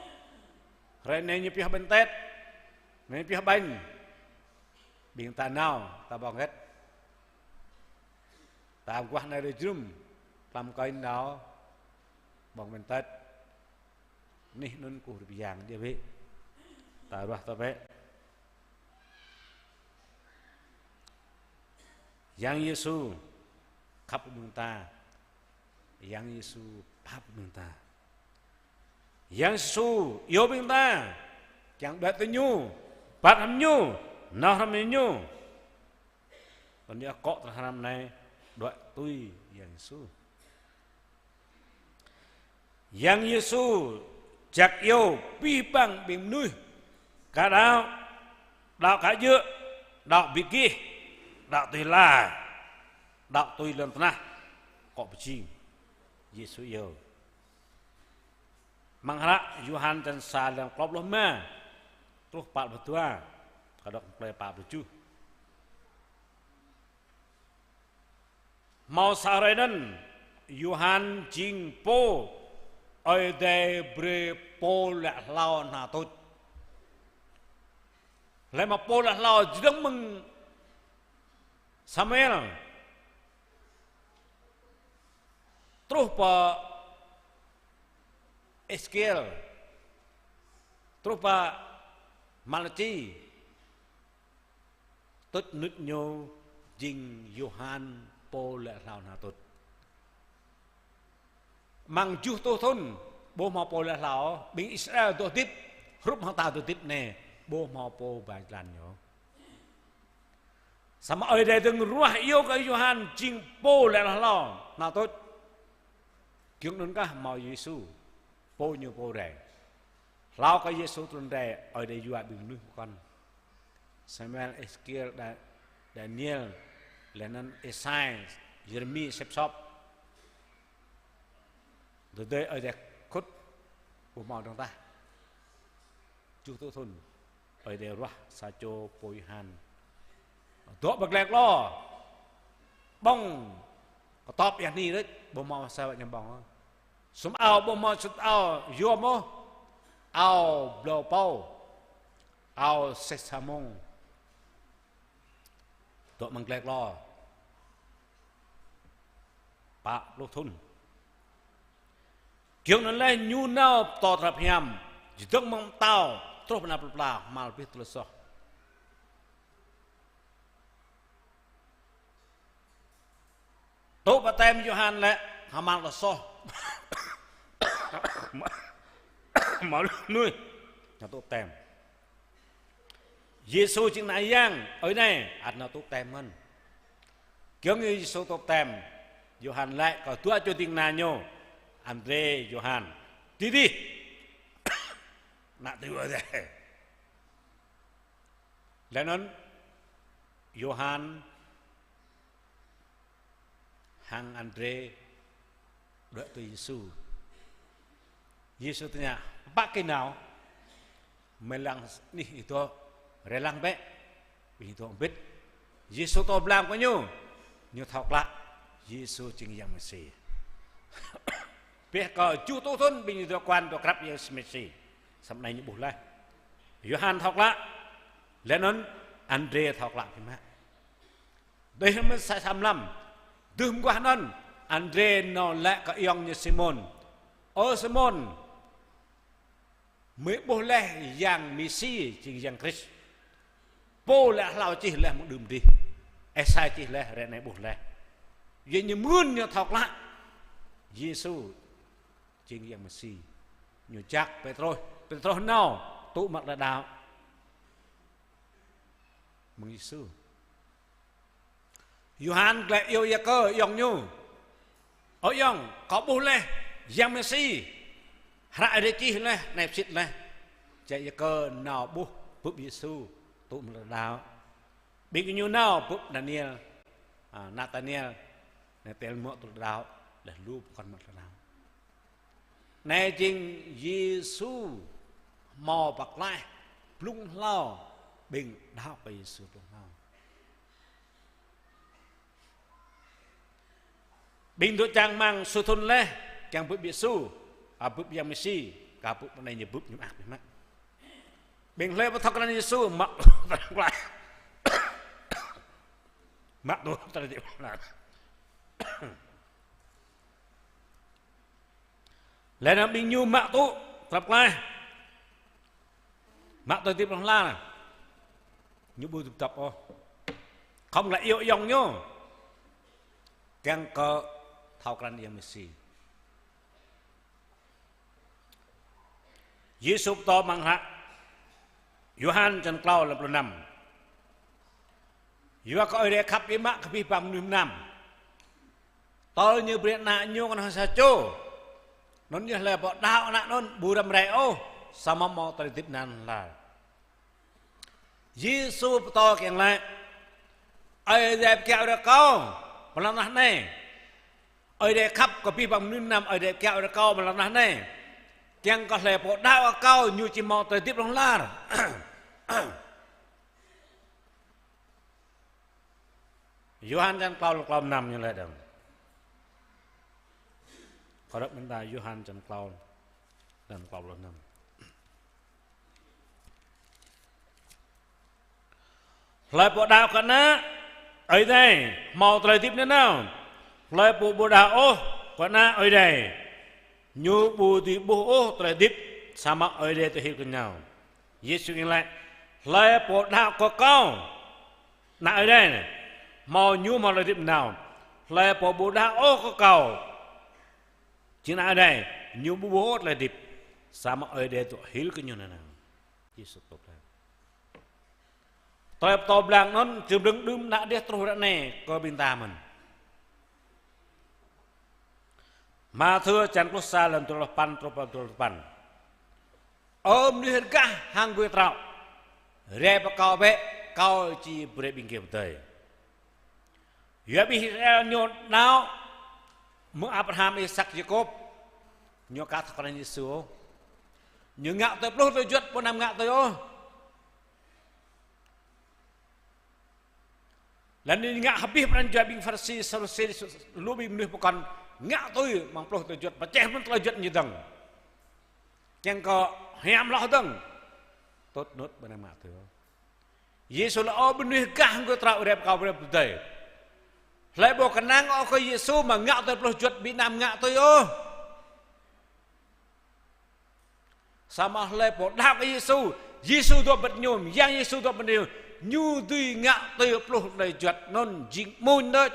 Hrơi anai ñu pioh ƀañ Tết, anai pioh ƀañ. Ƀing ta nao, ta ƀơ̆ng hơget? Ta mơguah anai rơjrŭm, tlam kơnh nao ƀơ̆ng ƀañ Tết. Anih anŭn kơkuh rơbeh yang djai bĕ. Ta ruah tơ bĕ. Yang Yêsu khăp ƀing ta. Yang Yêsu pap ƀing ta. Yang Yêsu iâu ƀing ta kiăng đuaĭ tui ñu, rơbat hrŏm ñu, nao hrŏm ñu. Anŭn yơh akŏ tơlơi hrăm anai đuaĭ tui Yang Yêsu. Yang Yêsu jak iâu abih bang ƀing mơnuih, kơ đaŏ, đaŏ kơ djơ̆, đaŏ ƀing gih, đaŏ tui hla, đaŏ tui lŏn tơnah, akŏ pơjing. Yêsu iâu. Amăng hră Yôhan črăn sa lăng klâo pluh rơma, truh pă̱ pluh dua, kơ dŏ plei pă̱ pluh tơjuh. Hmâo sa hrơi anŭn, Yôhan jing pô Ơi Adai brơi pô laĭ hlâo hna tuč. Lĕ mă pô laĭ hlâo jơdơ̆ng mơ̆ng Samuel truh pơ Êsêkiel, truh pơ Malaki, tuč nŭt ñu jing Yôhan pô laĭ hlâo nao tuč. Amăng tơjuh rơtuh thŭn ƀu hmâo pô laĭ hlâo, ƀing Israel dŏ hơdip, hrup hăng ta dŏ hơdip anai, ƀu hmâo pô ba jơlan ñu. Samơ̆ Ơi Adai dơ̆ng ruah iâu kơ Yôhan jing pô laĭ hlâo nao tuč. Giŏng anŭn kah hmâo Yêsu, pô ñu pô rai. Hlâo kơ Yêsu trŭn rai, Ơi Adai yua ƀing mơnuih pơkŏn. Samuel, Êsêkiel, Da-, Daniel, laih anŭn Êsai, Yêrêmi, sĕp sop. Tơdơi Ơi Adai kŭt ƀu hmâo dơ̆ng tah. Tơjuh rơtuh thŭn, Ơi Adai ruah sa čô pô Yôhan. Dŏ pơ glai klô. Ƀơ̆ng kơtŏp ia hni đôč, ƀu hmâo sa wơ̆t ñu ƀơ̆ng. Sum ao ƀu hmâo sut ao yôm ôh. Ao blâo pô. Ao sĕh sa mông. Dŏ amăng glai klô pă pluh thŭn. Giŏng anŭn laih ñu nao pơtô tơlơi pơhiam, čơdơ̆ng mơ̆ng pơtao, truh pơ anăp plơi pla, hmâo abih tơlơi soh. Tŭ baptem Yôhan lĕ hmâo tơlơi soh. Hmâo lu mơnuih nao tŭ baptem. Yêsu jing ană Yang, Ơi Adai ăt nao tŭ baptem mơ̆n. Giŏng Yêsu tŭ baptem, Yôhan laĭ kơ dua čô ding kơna ñu, Andrê, Yôhan: Dih dih, ană triu Ơi Adai. Laih anŭn Yôhan hăng Andrê đuaĭ tui Yêsu. Yêsu tơña: Pă kih nao? Mơi lăng anih ih dŏ, rai lăng bĕ. Ƀing ih dŏ hơbĭt. Yêsu pơtô blang kơ ñu, ñu thâo klă Yêsu jing Yang Mêsi. Bĕ kơ tơjuh rơtuh thŭn ƀing ñu dŏ kuan dŏ krăp Yang Mêsi. Samơ̆ anai ñu ƀuh laih. Yôhan thâo klă. Laih anŭn Andrê thâo klă biă mă. Dêh mơ̆n sa sa mlam. Dơ̆ng mơguah anŭn, Andrê nao laĭ kơ ayŏng ñu Simôn: Ơ Simôn, mơi ƀuh laih Yang Mêsi, jing Yang Krist. Pô laĭ hlâo čih laih mơ̆ng đưm dih. Êsai čih laih, ră anai ƀuh laih. Yua ñu mơ̆n ñu thâo klă Yêsu jing Yang Mêsi. Ñu jak Pêtrôs, Pêtrôs nao tŭ mă tơlơi đaŏ mơ̆ng Yêsu. Yôhan glaĭ iâu Yakơ ayŏng ñu: Ơ ayŏng, kâo ƀuh laih Yang Mêsi. Hră Ơi Adai čih laih, anai pơsit laih. Jĕ Yakơ nao ƀuh bưp Yêsu, tŭ mă tơlơi đaŏ. Ƀing gơñu nao bưp Daniel, a, Natanael, anai tơl mă tơlơi đaŏ, laih lu pơkŏn mă tơlơi đaŏ. Anai jing Yêsu hmâo pơklaih blung hlâo, ƀing đaŏ kơ Yêsu blung hlâo. Ƀing dŏ čang rơmang sa thŭn laih, kiăng bưp Yêsu, a, bưp Yang Mêsi, kah bưp anai ñu bưp ñu mơak biă mă. Ƀing hlơi pơthâo krăn Yêsu, mă tơlơi pơklaih. Mă tŭ tơlơi djơ̆. Laih anŭn ƀing ñu mă tŭ tơlơi pơklaih. Mă tơlơi hơdip hlŏng lar. Ñu ƀu dŏp dŏp ôh. Khŏm glaĭ iâu ayŏng ñu. Kiăng kơ thâo krăn Yang Mêsi. Yêsu pơtô amăng hră Yôhan črăn klâo lăm pluh năm. Yua kơ Ơi Adai khăp biă mă kơ abih bang mơnuih mơnam. Tơl Ñu brơi Ană Ñu kơ hăng sa čô. Anŭn yơh hlơi pô đaŏ Ană anŭn ƀu răm rai ôh, samơ̆ hmâo tơlơi hơdip nan hlai. Yêsu pơtô kiăng laĭ: Ơi Adai pơkiaŏ brơi kâo amăng lŏn tơnah anai. Ơi Adai khăp kơ abih bang mơnuih mơnam, Ơi Adai pơkiaŏ brơi kâo amăng lŏn tơnah anai. Kiăng kơ hlơi pô đaŏ kơ kâo ñu či hmâo tơlơi hơdip hlŏng lar. Yôhan črăn klâo, klâo năm ñu laĭ dơ̆ng. Kâo đŏk mơ̆n ta Yôhan črăn klâo, črăn klâo pluh năm. Hlơi pô đaŏ kơ Ană Ơi Adai hmâo tơlơi hơdip nanao. Hlơi pô ƀu đaŏ ôh kơ Ană Ơi Adai, Ñu ƀu dưi ƀuh ôh tơlơi hơdip, samơ̆ Ơi Adai dŏ hil kơ ñu. Yêsu kiăng laĭ: Hlơi pô đaŏ kơ Kâo, Ană Ơi Adai anai, hmâo ñu hmâo tơlơi hơdip nanao. Hlơi pô ƀu đaŏ ôh kơ Kâo, jing Ană Ơi Adai, ñu ƀu ƀuh ôh tơlơi hơdip, samơ̆ Ơi Adai dŏ hil kơ ñu nanao. Yêsu pơtô blang. Tơlơi pơtô blang anŭn, črơm rơ̆ng đưm đă đeh truh ră anai kơ ƀing ta mơ̆n. Mathiơ črăn pluh sa, lăm dua pluh păn truh pă dua pluh păn. Ơ mơnuih rơgah hăng gui kơtraŏ, rai pơ Kâo bĕ, Kâo či brơi ƀing gih pơdơi. Yua ƀing Israel ñu đaŏ mơ̆ng Abraham, Isak, Yakôb, ñu aka thâo krăn Yêsu. Ñu ngă tui pluh tơlơi juăt ƀu anăm ngă tui ôh. Laih anŭn ngă abih pran jua ƀing Pharisi, Sadusi, lu ƀing mơnuih pơkŏn ngă tui mơ̆ng pluh tơlơi juăt, pơčeh mơ̆n tơlơi juăt ñu dơ̆ng. Kiăng kơ hiam hloh dơ̆ng. Tŭt nŭt ƀu anăm ngă tui. Yêsu laĭ: Ơ mơnuih rơgah hăng gui kơtraŏ, rai pơ Kâo brơi pơdơi. Hlơi ƀu kơnang ôh kơ Yêsu mă ngă tui pluh juăt ƀu anăm ngă tui ôh. Samơ̆ hlơi pô đaŏ kơ Yêsu, Yêsu dŏ pơ ñu, Yang Yêsu dŏ pơ ñu, ñu dưi ngă tui pluh tơlơi juăt anŭn jing amuñ đôč.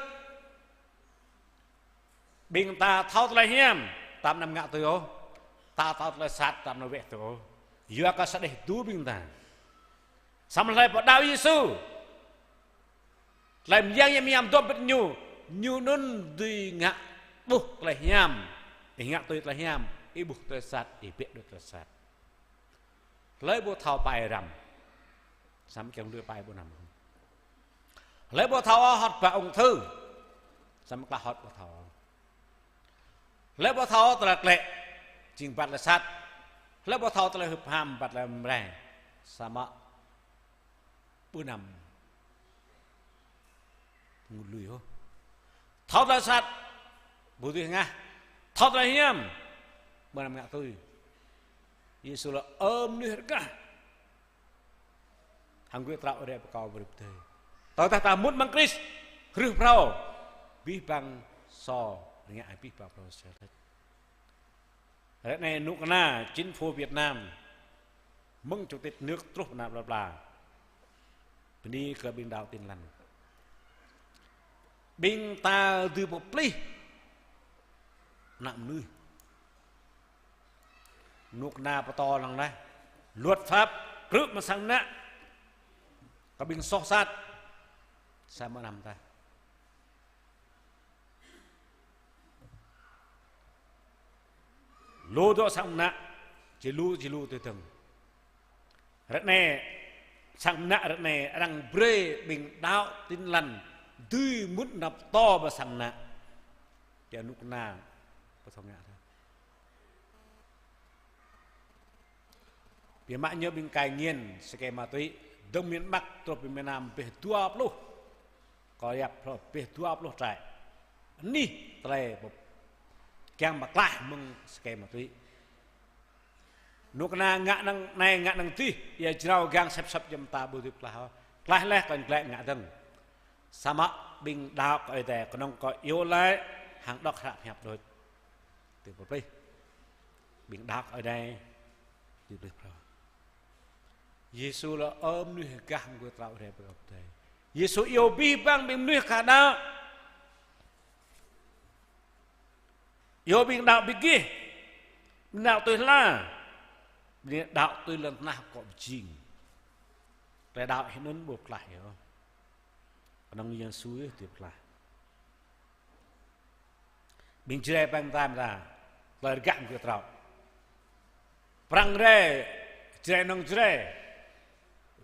Ƀing ta thâo tơlơi hiam, ta ƀu anăm ngă tui ôh. Ta thâo tơlơi sat, ta ƀu anăm wĕ tui ôh. Yua kơ sa đeh dua ƀing ta. Samơ̆ hlơi pô đaŏ Yêsu, tơlơi mơyang Yang Hiam dŏ pơ ñu, ñu anŭn dưi ngă ƀuh tơlơi hiam. Ih ngă tui tơlơi hiam, ih ƀuh tơlơi sat, ih bĕ đôč tơlơi sat. Hlơi ƀu thâo pai răm, samơ̆ kiăng lui pai ƀu anăm. Hlơi ƀu thâo hŏt ba ung thư, samơ̆ klah hŏt ƀu thâo. Hlơi ƀu thâo tơlơi klĕ, jing ba tơlơi sat. Hlơi ƀu thâo tơlơi hưp ham, ba tơlơi mrai, samơ̆ ƀu anăm ngui lui ôh. Thâo tơlơi sat, ƀu dưi hơngah. Thâo tơlơi hiam, ƀu anăm ngă tui. Yêsu laĭ: Ơ mơnuih rơgah hăng gui kơtraŏ, rai pơ Kâo brơi pơdơi. Tơdah ta mŭt amăng Krist, hrih phrâo, abih bang sô rơngiă, abih bang phrâo sel thĕt. Ră anai kơnuk kơna chính phủ Việt Nam, mơ̆ng chủ tịch nước truh ană plơi pla, bơni kơ ƀing đaŏ Tin Lành. Ƀing ta dưi pơplih ană mơnuih. Kơnuk kơna pơtô lăng laih: luật pháp krư̆ mă sang ană kơ ƀing soh sat, samơ̆ anăm tah. Lu dŏ sang mơnă, či lu, či lu tui dơ̆ng. Ră anai, sang mơnă ră anai, arăng brơi ƀing đaŏ Tin Lành dưi mŭt nao pơtô pơ sang mơnă. Či kơnuk kơna pơtô ngă tah. Biă mă ñu ƀing cai nghiện, sơkê ma túy, dơ̆ng miền Bắc truh pơ miền Nam bĕ dua pluh. Kơ yap hlâo bĕ dua pluh trại. Anih tơlơi pơp-, kiăng pơklaih mơ̆ng sơkê ma túy. Kơnuk kơna ngă năng anai ngă năng adih, ia jrao gang sĕp sĕp jăm ta ƀu dưi pơklaih ôh. Klaih laih kơnh glaĭ ngă dơ̆ng. Samơ̆ ƀing đaŏ kơ Ơi Adai, kơnơ̆ng kơ iâu laĭ, hăng đŏk hră pơhiăp đôč. Tui pơplih. Ƀing đaŏ kơ Ơi Adai, tui pơplih phrâo. Yêsu laĭ ơ mơnuih gah mơguah trâo rai pơ Ơi Adai. Yêsu iâu abih bang ƀing mơnuih khă đaŏ. Iâu ƀing đaŏ ƀing gih, ƀing đaŏ tui hla, ƀing đaŏ tui lŏn tơnah akŏ pơjing. Tơlơi đaŏ hĭ anŭn ƀu pơklaih ôh. Kơnơ̆ng Yêsu yơh tui pơklaih. Ƀing Jrai pơang tam ta, tơlơi rơgah mơguah trâo. Prăng rai, Jrai nong Jrai.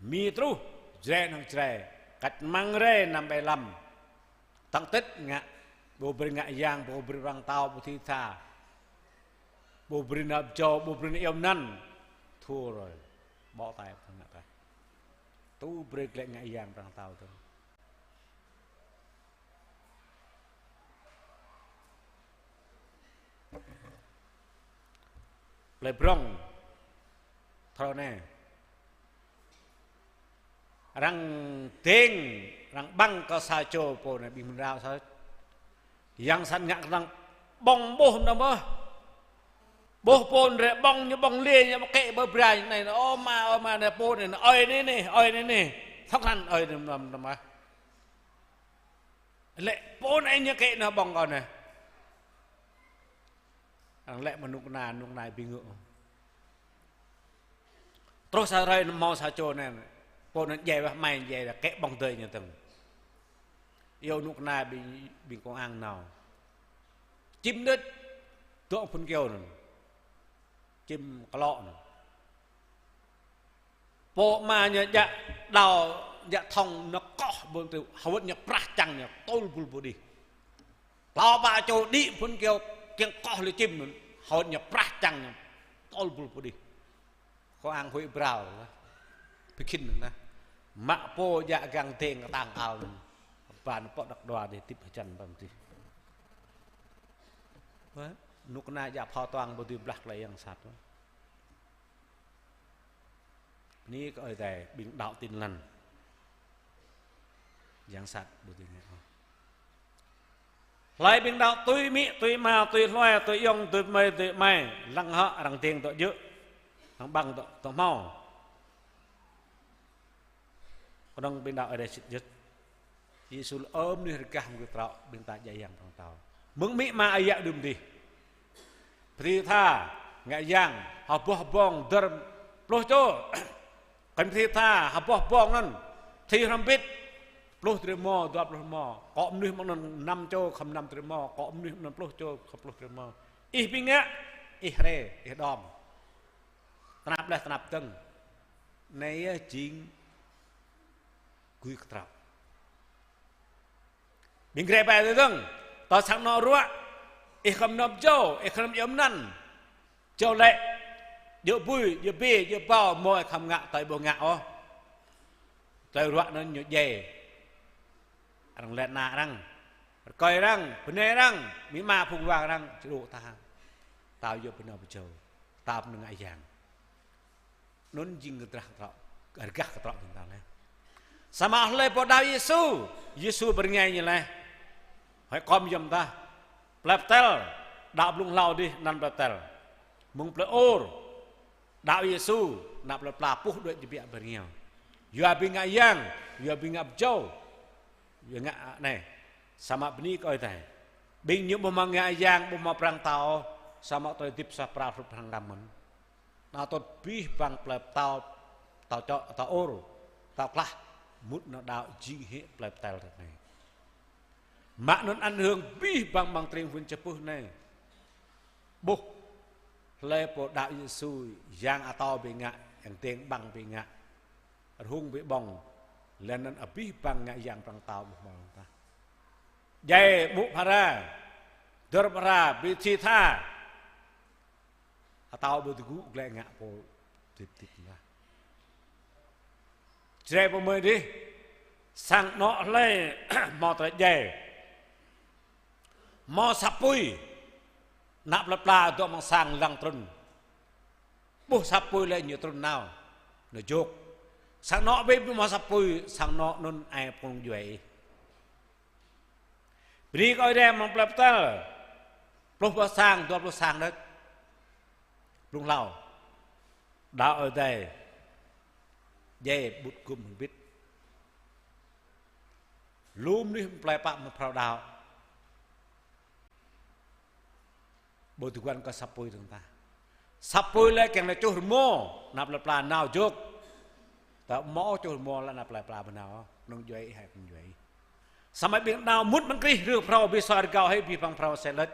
Mi truh, Jrai nong Jrai. Cách mạng rai năm bảy lăm. Tăng tết ngă, ƀu brơi ngă yang, ƀu brơi prăng tâo, ƀu thi tha. Ƀu brơi nao pơjâo, ƀu brơi nao iâu anăn. Thua rồi. Bó tay, ngă tay. Tŭ brơi glaĭ ngă yang prăng tâo tŭ. Plei Brong. Thâo anai. Arăng dêng, arăng ƀăng kơ sa čô pô anai ƀing mơnrao sa. Yang sat ngă kơnơ̆ng ƀơ̆ng ƀôh mơnơ̆ng ƀơ̆. Pô pô anŭn rai ƀơ̆ng ñu ƀơ̆ng lê ñu ƀơ̆ng kĕ ƀơi bra ñu anai, ơ ama, ơ ama anai pô anai, ơi anai anai, ơi anai anai. Thŏk anŭn ơi anai mlam mlam ah. Lĕ pô anai ñu kĕ anai ƀơ̆ng kâo anai. Arăng lĕ mơnŭk kơna, mơnŭk kơna ƀing ngă. Truh sa hrơi hmâo sa čô anai, pô anŭn djai wah mai djai dah kĕ ƀơ̆ng dơi ñu tơ̆ng. Iâu mơnŭk kơna ƀing, ƀing công an nao. Čim đôč, dŏ phŭn kơyâo anŭn. Čim klŏ anŭn. Pô ama ñu djă đao, djă thŏng ñu koh ƀơi tơ̆, hơwơ̆t ñu prah čang ñu, tơl bul pô đih. Klâo pă čô đĭ phŭn kơyâo kiăng koh lĕ čim anŭn, hơwơ̆t ñu prah čang ñu, tơl bul pô đih. Công an huĭ brao lah. Ƀu khĭn anŭn nah. Mă pô djă gang deng kơtang ao anŭn. Ban pŏk đăk đua dih tĭp hơjăn ƀăm dih. Wah, mơnŭk kơna djă phao tuang ƀu dưi blah tơlơi yang sat. Bơni kơ Ơi Adai, ƀing đaŏ Tin Lành. Yang sat ƀu dưi ngă ôh. Hlơi ƀing đaŏ tui amĭ, tui ama, tui hlue, tui ayŏng, tui amai, tui amai, lăng hŏ arăng deng dŏ djơ̆, arăng ƀăng dŏ, dŏ hmâo. Kơnơ̆ng ƀing đaŏ Ơi Adai sĭt yơh. Yêsu laĭ ơ mơnuih rơgah mơ̆ng kơtrâo, ƀing ta djai yang prŏng tâo. Mơ̆ng amĭ ama ayŏng đưm dih. Pơthĭ tha, ngă yang, ha boh bong, dơ̆r, pluh čô. Kơnh pơthĭ tha, ha boh bong anŭn, pơthĭ hrŏm hơbĭt, pluh drơi rơmô, dua pluh rơmô. Kơ mơnuih mơ̆ng anŭn năm čô, khŏm năm drơi rơmô, kơ mơnuih mơ̆ng anŭn pluh čô, khŏm pluh drơi rơmô. Ih ƀing ngă, ih rai, ih đom. Tơnap laih tơnap dơ̆ng. Anai yơh jing gui kơtrâo. Ƀing gre ƀai tơdơ̆ng, tơl sang anŏ ruă, ih khŏm nao pơjâo, ih khŏm nao iâu mơnăn. Pơjâo lĕ, djơ̆ bui, djơ̆ bê, djơ̆ ƀâo, mơ̆ ih khŏm ngă, tơl ih ƀu ngă ôh. Tơl ruă anŭn ñu djai. Arăng lĕ ană arăng, rơkơi arăng, bơnai arăng, amĭ ama phung wang arăng, čơđŏ tha. Tao yơh ƀu nao pơjâo, tao ƀu nao ngă yang. Anŭn jing kơdrah kơtrâo, rơgah kơtrâo ƀing ta laih. Samơ̆ hlơi pô đaŏ Yêsu, Yêsu pơrơngai ñu laih. Hơi kơm yom tah. Plei Pơtel, đaŏ blung hlâo dih anăn Plei Pơtel. Mơ̆ng plei Ôr, đaŏ Yêsu, ană plei pla puh đuaĭ jơbiă ƀơi rơngiao. Yua ƀing ngă yang, yua ƀing ngă pơjâo, yua ngă anai. Samơ̆ bơni kơ Ơi Adai. Ƀing ñu ƀu hmâo ngă yang, ƀu hmâo prăng tao, samơ̆ tơlơi hơdip sa pral hrup hăng răm mơ̆n. Anŭn tŭt abih bang plei pơtao, pơtao čŏ, pơtao Ôr, pơtao klah, mŭt nao đaŏ jing hĭ plei Pơtel ră anai. Mă anŭn ảnh hưởng abih bang amăng tring huyện Čư̆ Pưh anai. Ƀuh, hlơi pô đaŏ Yêsu, yang atâo ƀing ngă, yang deng ƀăng ƀing ngă, rơhung ƀing ƀơ̆ng, laih anŭn abih bang ngă yang prăng tao ƀuh mơ̆ tah. Djai ƀŭk phara, dơ̆r phara, ƀing pơthĭ tha. Atâo ƀu tơgŭ glaĭ ngă pô hơdip hơdip mơ̆n. Jrai pơmơi dih, sang anŏ hlơi hmâo tơlơi djai. Hmâo sa apui, ană plei pla dŏ amăng sang lăng trŭn. Ƀuh sa apui lĕ ñu trŭn nao, nao jôk. Sang anŏ ƀing ƀu hmâo sa apui, sang anŏ anŭn ai phung djuai ih. Bơni kơ Ơi Adai amăng plei Pơtel. Pluh boh sang, dua pluh sang đôč. Blung hlâo. Đaŏ Ơi Adai. Djai ƀŭt gŭm hơbĭt. Lu mơnuih plei pă mă phrâo đaŏ. Ƀu tơguan kơ sa apui dơ̆ng tah. Sa apui lĕ kiăng lĕ čuh rơmô, ană plei pla nao jôk. Tơdah hmâo čuh rơmô lĕ ană plei pla ƀu nao, kơnơ̆ng djuai ih hai kơnơ̆ng djuai ih. Samơ̆ ƀing đaŏ mŭt amăng Krist rơ̆ phrâo ƀing soi rơgao hĭ ƀing păng phrâo sĕ lĕč.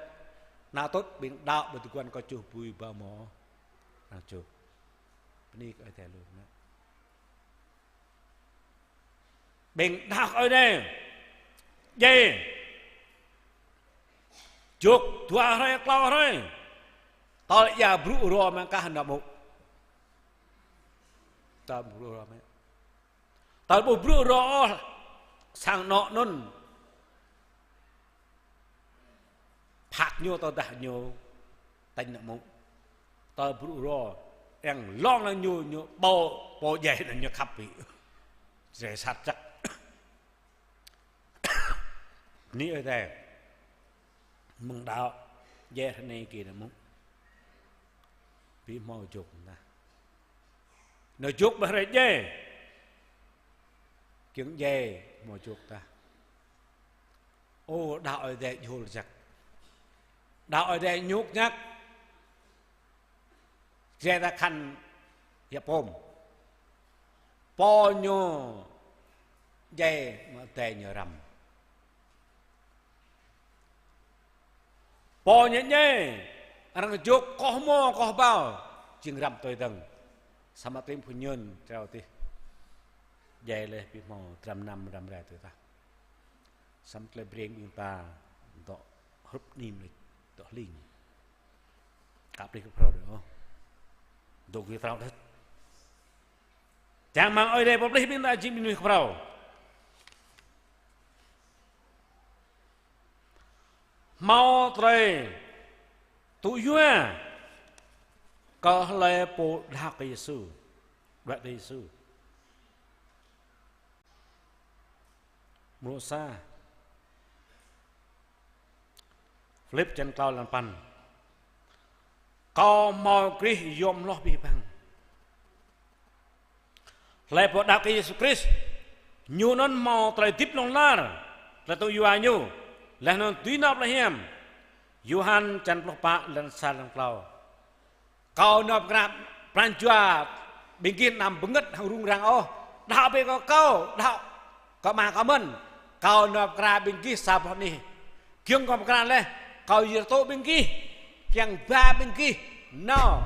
Anŭn tŭt ƀing đaŏ ƀu tơguan kơ čuh apui ƀu hmâo. Nao jôk. Bơni kơ Ơi Adai lu anŭn. Ƀing đaŏ Ơi Adai. Djai. Jôk dua hrơi, klâo hrơi. Tơl ia brŭ rô mơ̆ng kah nao ƀŭk. Tơl brŭ rô mơ̆ng. Tơl ƀu brŭ rô ôh, sang anŏ anŭn. Phak ñu tơdah ñu tañ nao ƀŭk. Tơl brŭ rô, yang lŏng lăng ñu, ñu ƀâo, pô djai anŭn ñu khăp ƀĭ. Jrai sat čăk. Bơni Ơi Adai. Mơ̆ng đaŏ, djai ră anai kơ nao ƀŭk. Ƀu hmâo jôk tah. Nao jôk ƀơi hrơi djai. Kiăng djai hmâo jôk tah. Ơ, đaŏ Ơi Adai jhul jăk. Đaŏ Ơi Adai ñŭk ñăk. Djai ta khăn hiăp pôm. Pô ñu djai mă Ơi Adai ñu răm. Pô ñu djai, arăng jôk koh mô, koh ƀâo, jing răm tui dơ̆ng. Samơ̆ tring phu ñơn treo tih. Djai laih ƀu hmâo dram năm dram rai tui tah. Samơ̆ tơlơi breng ƀing ta dŏ hrup nim laih, dŏ hling. Kăp laih kơ phrâo đôč ôh. Dŏ gih trao đôč. Čang rơmang Ơi Adai pơplih ƀing ta jing mơnuih kơ phrâo. Hmâo tơlơi tŭ yua kơ hlơi pô đaŏ kơ Yêsu, đuaĭ kơ Yêsu. Mrô sa. Philip čăn klâo lăn păn. Kâo hmâo Krist yom hloh abih bang. Hlơi pô đaŏ kơ Yêsu Krist, ñu anŭn hmâo tơlơi hơdip hlŏng lar, tơlơi tŭ yua ñu, laih anŭn dưi nao pơ plei hiam. Yôhan čăn pluh pă lăn sa lăn klâo. Kâo nao pơkra pran jua ƀing gih anăm bơngơ̆t hăng rŭng răng ôh. Đaŏ bĕ kơ kâo, đaŏ kơ Ama kâo mơ̆n. Kâo nao pơkra ƀing gih sa boh anih. Giŏng kâo pơkra laih, kâo yơr tŭ ƀing gih, kiăng ba ƀing gih nao.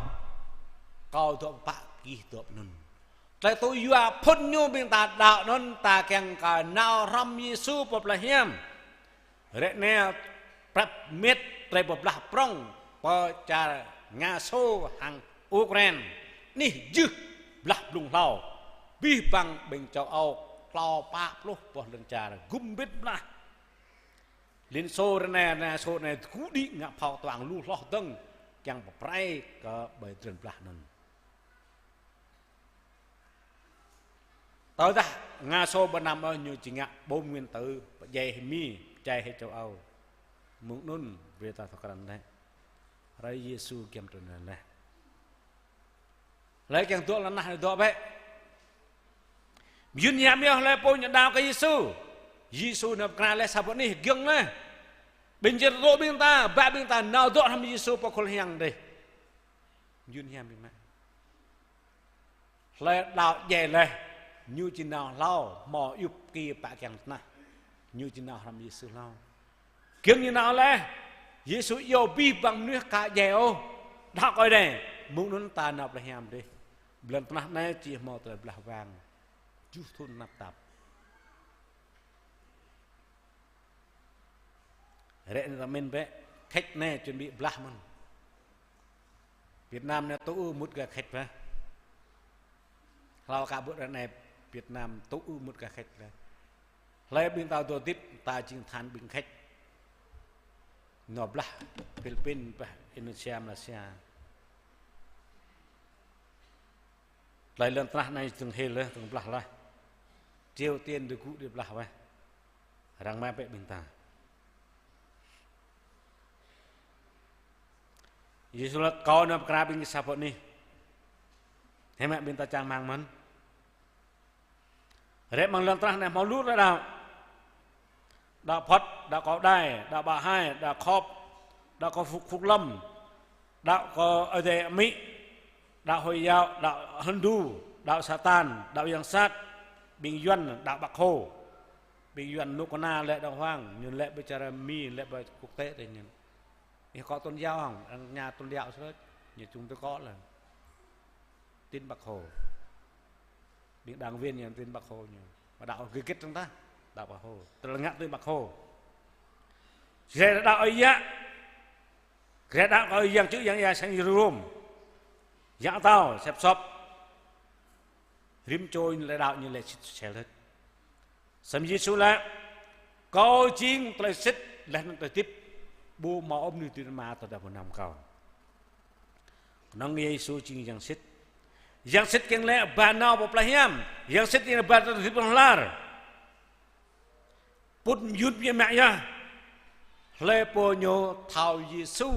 Kâo dŏ pă, gih dŏ pơ anŭn. Tơlơi tŭ yua phŭn ñu ƀing ta đaŏ anŭn ta kiăng kơ nao hrŏm Yêsu pơ plei hiam. Ră anai prăp met tơlơi pơblah prŏng pơ čar Nga Sô hăng Ukraine. Anih jưh blah blung hlâo. Abih bang ƀing châu Âu klâo pă pluh boh lŏn čar gum bit blah. Liên Xô ră anai, Nga Sô ră anai gŭ đĭ ngă phao ktuang lu hloh dơ̆ng kiăng pơprai kơ ƀơi drơi blah anŭn. Tơdah Nga Sô ƀu năm ôh ñu či ngă bom nguyên tử pơdjai hĭ Mi, pơdjai hĭ châu Âu. Mơ̆ng anŭn brơi ta thâo krăn laih. Hrơi Yêsu giăm trŭn laih. Hlơi kiăng dŏ lŏn tơnah anai dŏ bĕ. Mơyŭn hiam yơh hlơi pô ñu đaŏ kơ Yêsu. Yêsu nao pơkra laih sa boh anih giŏng laih. Ƀing čơtô ƀing ta, ba ƀing ta nao dŏ hrŏm Yêsu pơ khul hiăng dih. Mơyŭn hiam biă mă. Hlơi đaŏ djai laih, ñu či nao hlâo, hmâo ayŭp ki pă kiăng tơnah. Ñu či nao hrŏm Yêsu hlâo. Giŏng ñu nao laih, Yêsu iâu abih bang mơnuih ka djai ôh. Đaŏ kơ Ơi Adai, mơ̆ng anŭn ta nao plei hiam dih. Lŏn tơnah anai či hmâo tơlơi blah wang. Tơjuh thŭn tơnap tap. Ră anai ta mĭn bĕ, Khač anai chuẩn bị blah mơ̆n. Việt Nam anai tŭ ư mŭt gah Khač bĕ. Hlâo ka ƀuh ră anai Việt Nam tŭ ư mŭt gah Khač bĕ. Hlơi ƀing ta dŏ hơdip, ta jing tơhan ƀing Khač. Nao blah Philippin bĕ, Indonesia, Malaysia. Tơlơi lŏn tơnah anai dơ̆ng hil laih, dơ̆ng blah laih. Triều Tiên dŏ gŭ đĭ blah weh. Răng mă bĕ ƀing ta. Yêsu laĭ kâo nao pơkra ƀing gih sa boh anih. Hiư̆m mă ƀing ta čang rơmang mơ̆n. Ră mơ̆ng lŏn tơnah anai hmâo lu tơlơi đaŏ. Đaŏ Phật, đaŏ Cao Đài, đaŏ Bà Hai, đaŏ Khop, đaŏ Khua Phúc, Phúc Lâm, đaŏ kơ Ơi Adai amĭ, đaŏ Hồi giáo, đaŏ Hindu, đaŏ Satan, đaŏ yang sat, ƀing Yuan, đaŏ Bác Hồ. Ƀing Yuan nŭk kơna lĕ đàng hoàng, ñu lĕ ƀơi čar Mi, lĕ ƀơi quốc tế tơ ñu. Ih kơ tôn giáo hăng, arăng ña tôn giáo sơ̆, ñu čung tơ kơ lĕ. Tin Bác Hồ. Ƀing đảng viên ñu tin Bác Hồ ñu. Mă đaŏ gơgĕt tơ̆ng tah. Đaŏ Bác Hồ. Tơlơi ngă tui Bác Hồ. Či rai đaŏ Ơi Yă. Či rai đaŏ kơ Yang Čư̆ Yang Ia Sang Rôm. Yang Atâo, Sep Sop. Rĭm čô ñu lĕ đaŏ ñu lĕ sĭt sel hơ̆t. Samơ̆ Yêsu laĭ, kâo jing tơlơi sĭt laih anŭn tơlơi hơdip, ƀu hmâo ôh mơnuih dưi nao Ama tơdah ƀu nao mơ̆ng kâo. Kơnơ̆ng Yêsu jing Yang Sĭt. Yang Sĭt kiăng laĭ ba nao pơ plei hiam. Yang Sĭt kiăng laĭ ba tơlơi hơdip hlŏng lar. Pŭn mơyŭn biă mă yơh. Hlơi pô ñu thâo Yêsu.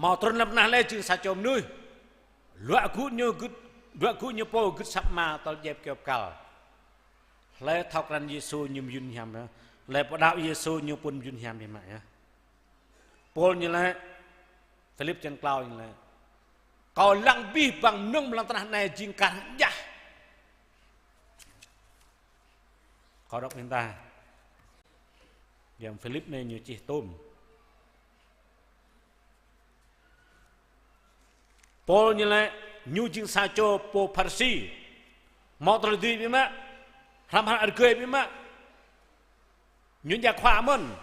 Hmâo trŭn lăm tơnah lĕ jing sa čô mơnuih. Luă gŭ ñu gưt, luă gŭ ñu pô gưt asăp Ama tơl djai kơyâo bơkal. Hlơi thâo krăn Yêsu ñu mơyŭn hiam yơh. Hlơi pô đaŏ Yêsu ñu pô mơyŭn hiam biă mă yơh. Pôl ñu laĭ, Philip črăn klâo ñu laĭ: Kâo lăng abih bang mơnơ̆ng lăm tơnah anai jing kar hăng djah. Kâo đŏk ƀing ta. Yang Philip anai ñu čih tôm. Pôl ñu laĭ, ñu jing sa čô pô Pharisi. Hmâo tơlơi dưi biă mă. Hrăm hră rơgơi biă mă. Ñu djă khua mơ̆n.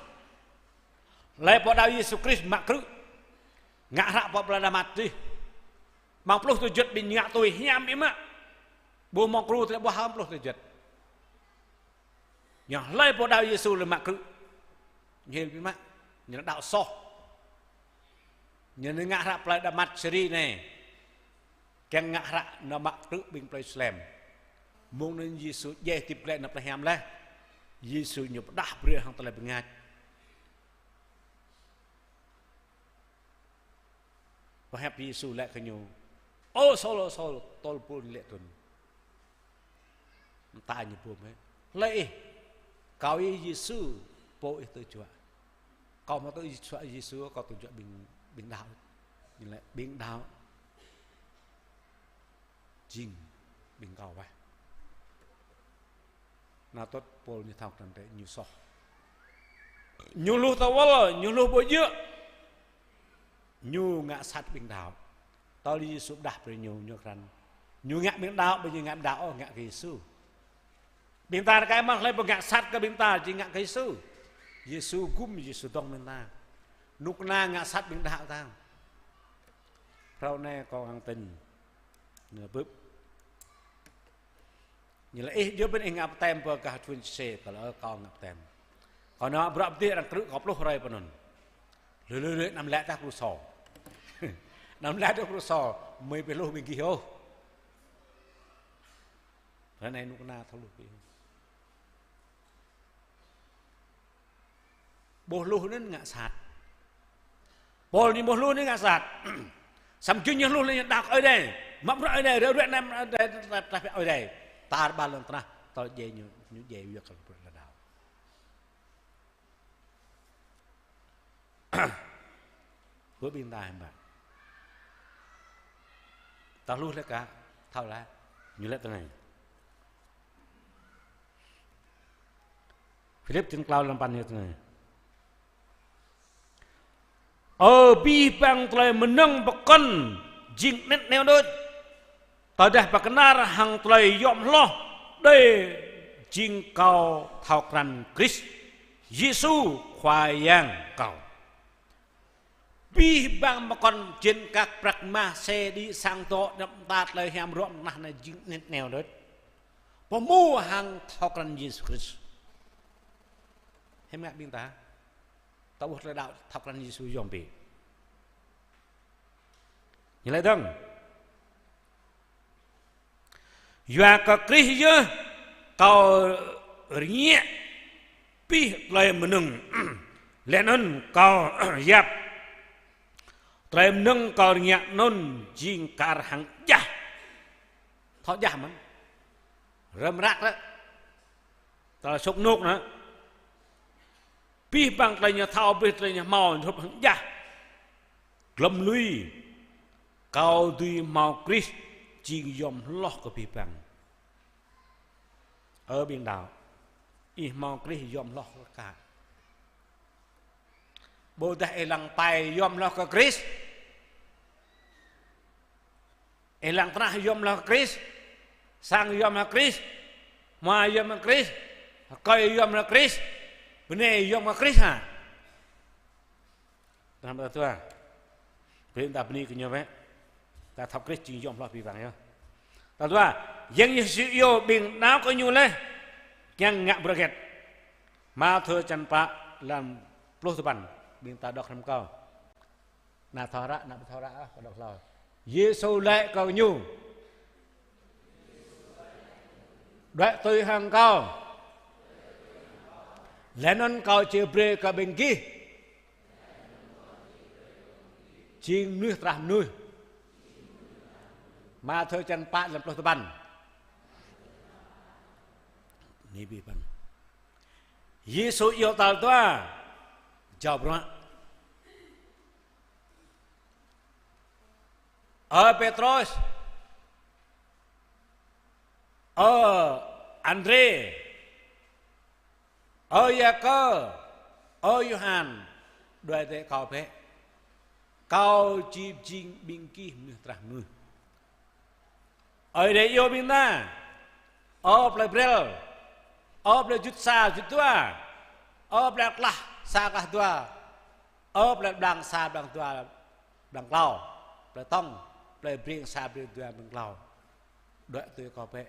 Hlơi pô đaŏ Yêsu Krist mă krư̆. Ngă hră pơ plơi Damas dih. Amăng pluh tơjuăt ƀing ñu ngă tui hiam biă mă. Ƀu hmâo gru tơlơi ƀuah amăng pluh tơjuăt. Ñu hlơi pô đaŏ Yêsu lĕ mă krư̆. Ñu hil biă mă. Ñu đaŏ soh. Ñu ngă hră plơi Damas Siri anai. Kiăng ngă hră nao mă krư̆ ƀing plơi Yêrusalem. Mơ̆ng anŭn Yêsu djai hơdip glaĭ nao plơi hiam laih. Yêsu ñu pơdah brơi hăng tơlơi bơngač. Pơhiăp Yêsu laĭ kơ ñu: Ơ Saul, ơ Saul, tơl pul lĕ tŭn. Mơta ñu bum hĕ. Hlơi ih? Kâo yơh Yêsu, pô ih tơjuă. Kâo hmâo tơjuă Yêsu, kâo tơjuă ƀing, ƀing đaŏ. Ñu laĭ ƀing đaŏ jing ƀing kâo wơ̆t. Anŭn tơl Pôl ñu thâo krăn tơlơi ñu soh. Ñu hluh tơwơl, ñu hluh ƀu djơ̆. Ñu ngă sat ƀing đaŏ. Tơl Yêsu pơdah brơi ñu, ñu krăn. Ñu ngă ƀing đaŏ, ƀu djơ̆ ngă ƀing đaŏ ôh, ngă kơ Yêsu. Ƀing ta rơkơi mơ̆n hlơi pô ngă sat kơ ƀing ta, či ngă kơ Yêsu. Yêsu gum, Yêsu dŏng ƀing ta. Kơnuk kơna ngă sat ƀing đaŏ ta. Phrâo anai kâo hăng tin. Ñu bưp. Ñu laĭ ih djơ̆ ƀing ih ngă baptem pơ gah čuôn čơsê, kâo laĭ ơ kâo ngă baptem. Kâo nao bruă pơdih arăng krư̆ kâo pluh hrơi pơ anŭn. Lui lui lui anăm laĭ tah kru sô. Anăm laĭ tah kru sô, mơi ƀu hluh ƀing gih ôh. Ră anai kơnuk kơna thâo hluh ƀing. Ƀu hluh anŭn ngă sat. Pôl ñu ƀu hluh anŭn ngă sat. Samơ̆ jing ñu hluh lĕ ñu đaŏ kơ Ơi Adai. Mă bruă Ơi Adai, ră ruai anăm Ơi Adai, tơdah pĕ Ơi Adai. Tar ƀar lŏn tơnah, tơl djai ñu, ñu djai yua kơ bruă lŏn đaŏ. Hơ ƀing ta hiư̆m pă. Ta hluh lĕ ka, thâo laĭ, ñu laĭ tui anai. Philip črăn klâo lăm păn ñu tui anai. Ơ abih bang tơlơi mơnơ̆ng pơkŏn jing anet neo đôč. Tơdah pơkơnar hăng tơlơi yom hloh, đơi jing kâo thâo krăn Krist Yêsu Khua Yang kâo. Abih bang pơkŏn jing kar prăk mah, xe đĭ, sang dŏ, anăp mơta, tơlơi hiam ruă mơ̆ng tơnah anai jing anet neo đôč. Pơhmu hăng thâo krăn Yêsu Krist. Hiư̆m ngă ƀing ta? Ta ƀuh tơlơi đaŏ thâo krăn Yêsu yom bĕ. Ñu laĭ dơ̆ng. Yua kơ Krist yơh kâo rơngiă abih tơlơi mơnơ̆ng. Laih anŭn kâo yap tơlơi mơnơ̆ng kâo rơngiă anŭn jing kar hăng djah. Thâo djah mơ̆n. Rơmrak ră. Tơlơi sŭk nôk anŭn. Abih bang tơlơi ñu thâo, abih tơlơi ñu hmâo, ñu hrup hăng djah. Glŏm lui, kâo dưi hmâo Krist jing yom hloh kơ abih bang. Ơ ƀing đaŏ, ih hmâo Krist yom hloh kơ ka. Ƀôdah ih lăng pai yom hloh kơ Krist. Ih lăng tơnah yom hloh kơ Krist. Sang yom hloh kơ Krist. Hmua yom hloh kơ Krist. Rơkơi yom hloh kơ Krist. Bơnai yom hloh kơ Krist hă? Tơnah ƀing ta dua. Brơi ta bơni kơ ñu bĕ. Ta thâo Krist jing yom hloh abih bang yơh. Ta dua, Yang Yêsu iâu ƀing đaŏ kơ ñu laih kiăng ngă bruă hơget. Mathiơ črăn pă lăm pluh tơpăn. Ƀing ta đŏk hrŏm kâo. Ană thâo hră, ană ƀu thâo hră, ơ, kâo đŏk hlâo. Yêsu laĭ kơ gơñu: Đuaĭ tui hăng kâo. Laih anŭn kâo či brơi kơ ƀing gih Jing mơnuih trah mơnuih. Mathiơ črăn pă lăm pluh tơpăn. Anai abih bang. Yêsu iâu tal dua jao bruă. Ơ Pêtrôs, ơ Andrê, ơ Yakơ, ơ Yôhan, đuaĭ tui kâo bĕ. Kâo či pơjing ƀing gih mơnuih trah mơnuih. Ơi Adai iâu ƀing ta, ơ plei Brel, ơ plei Jut sa Jut dua, ơ plei Klah sa Klah dua, ơ plei Blang sa Blang dua Blang klâo, plei Tŏng, plei Breng sa Breng dua Breng klâo. Đuaĭ tui kâo bĕ.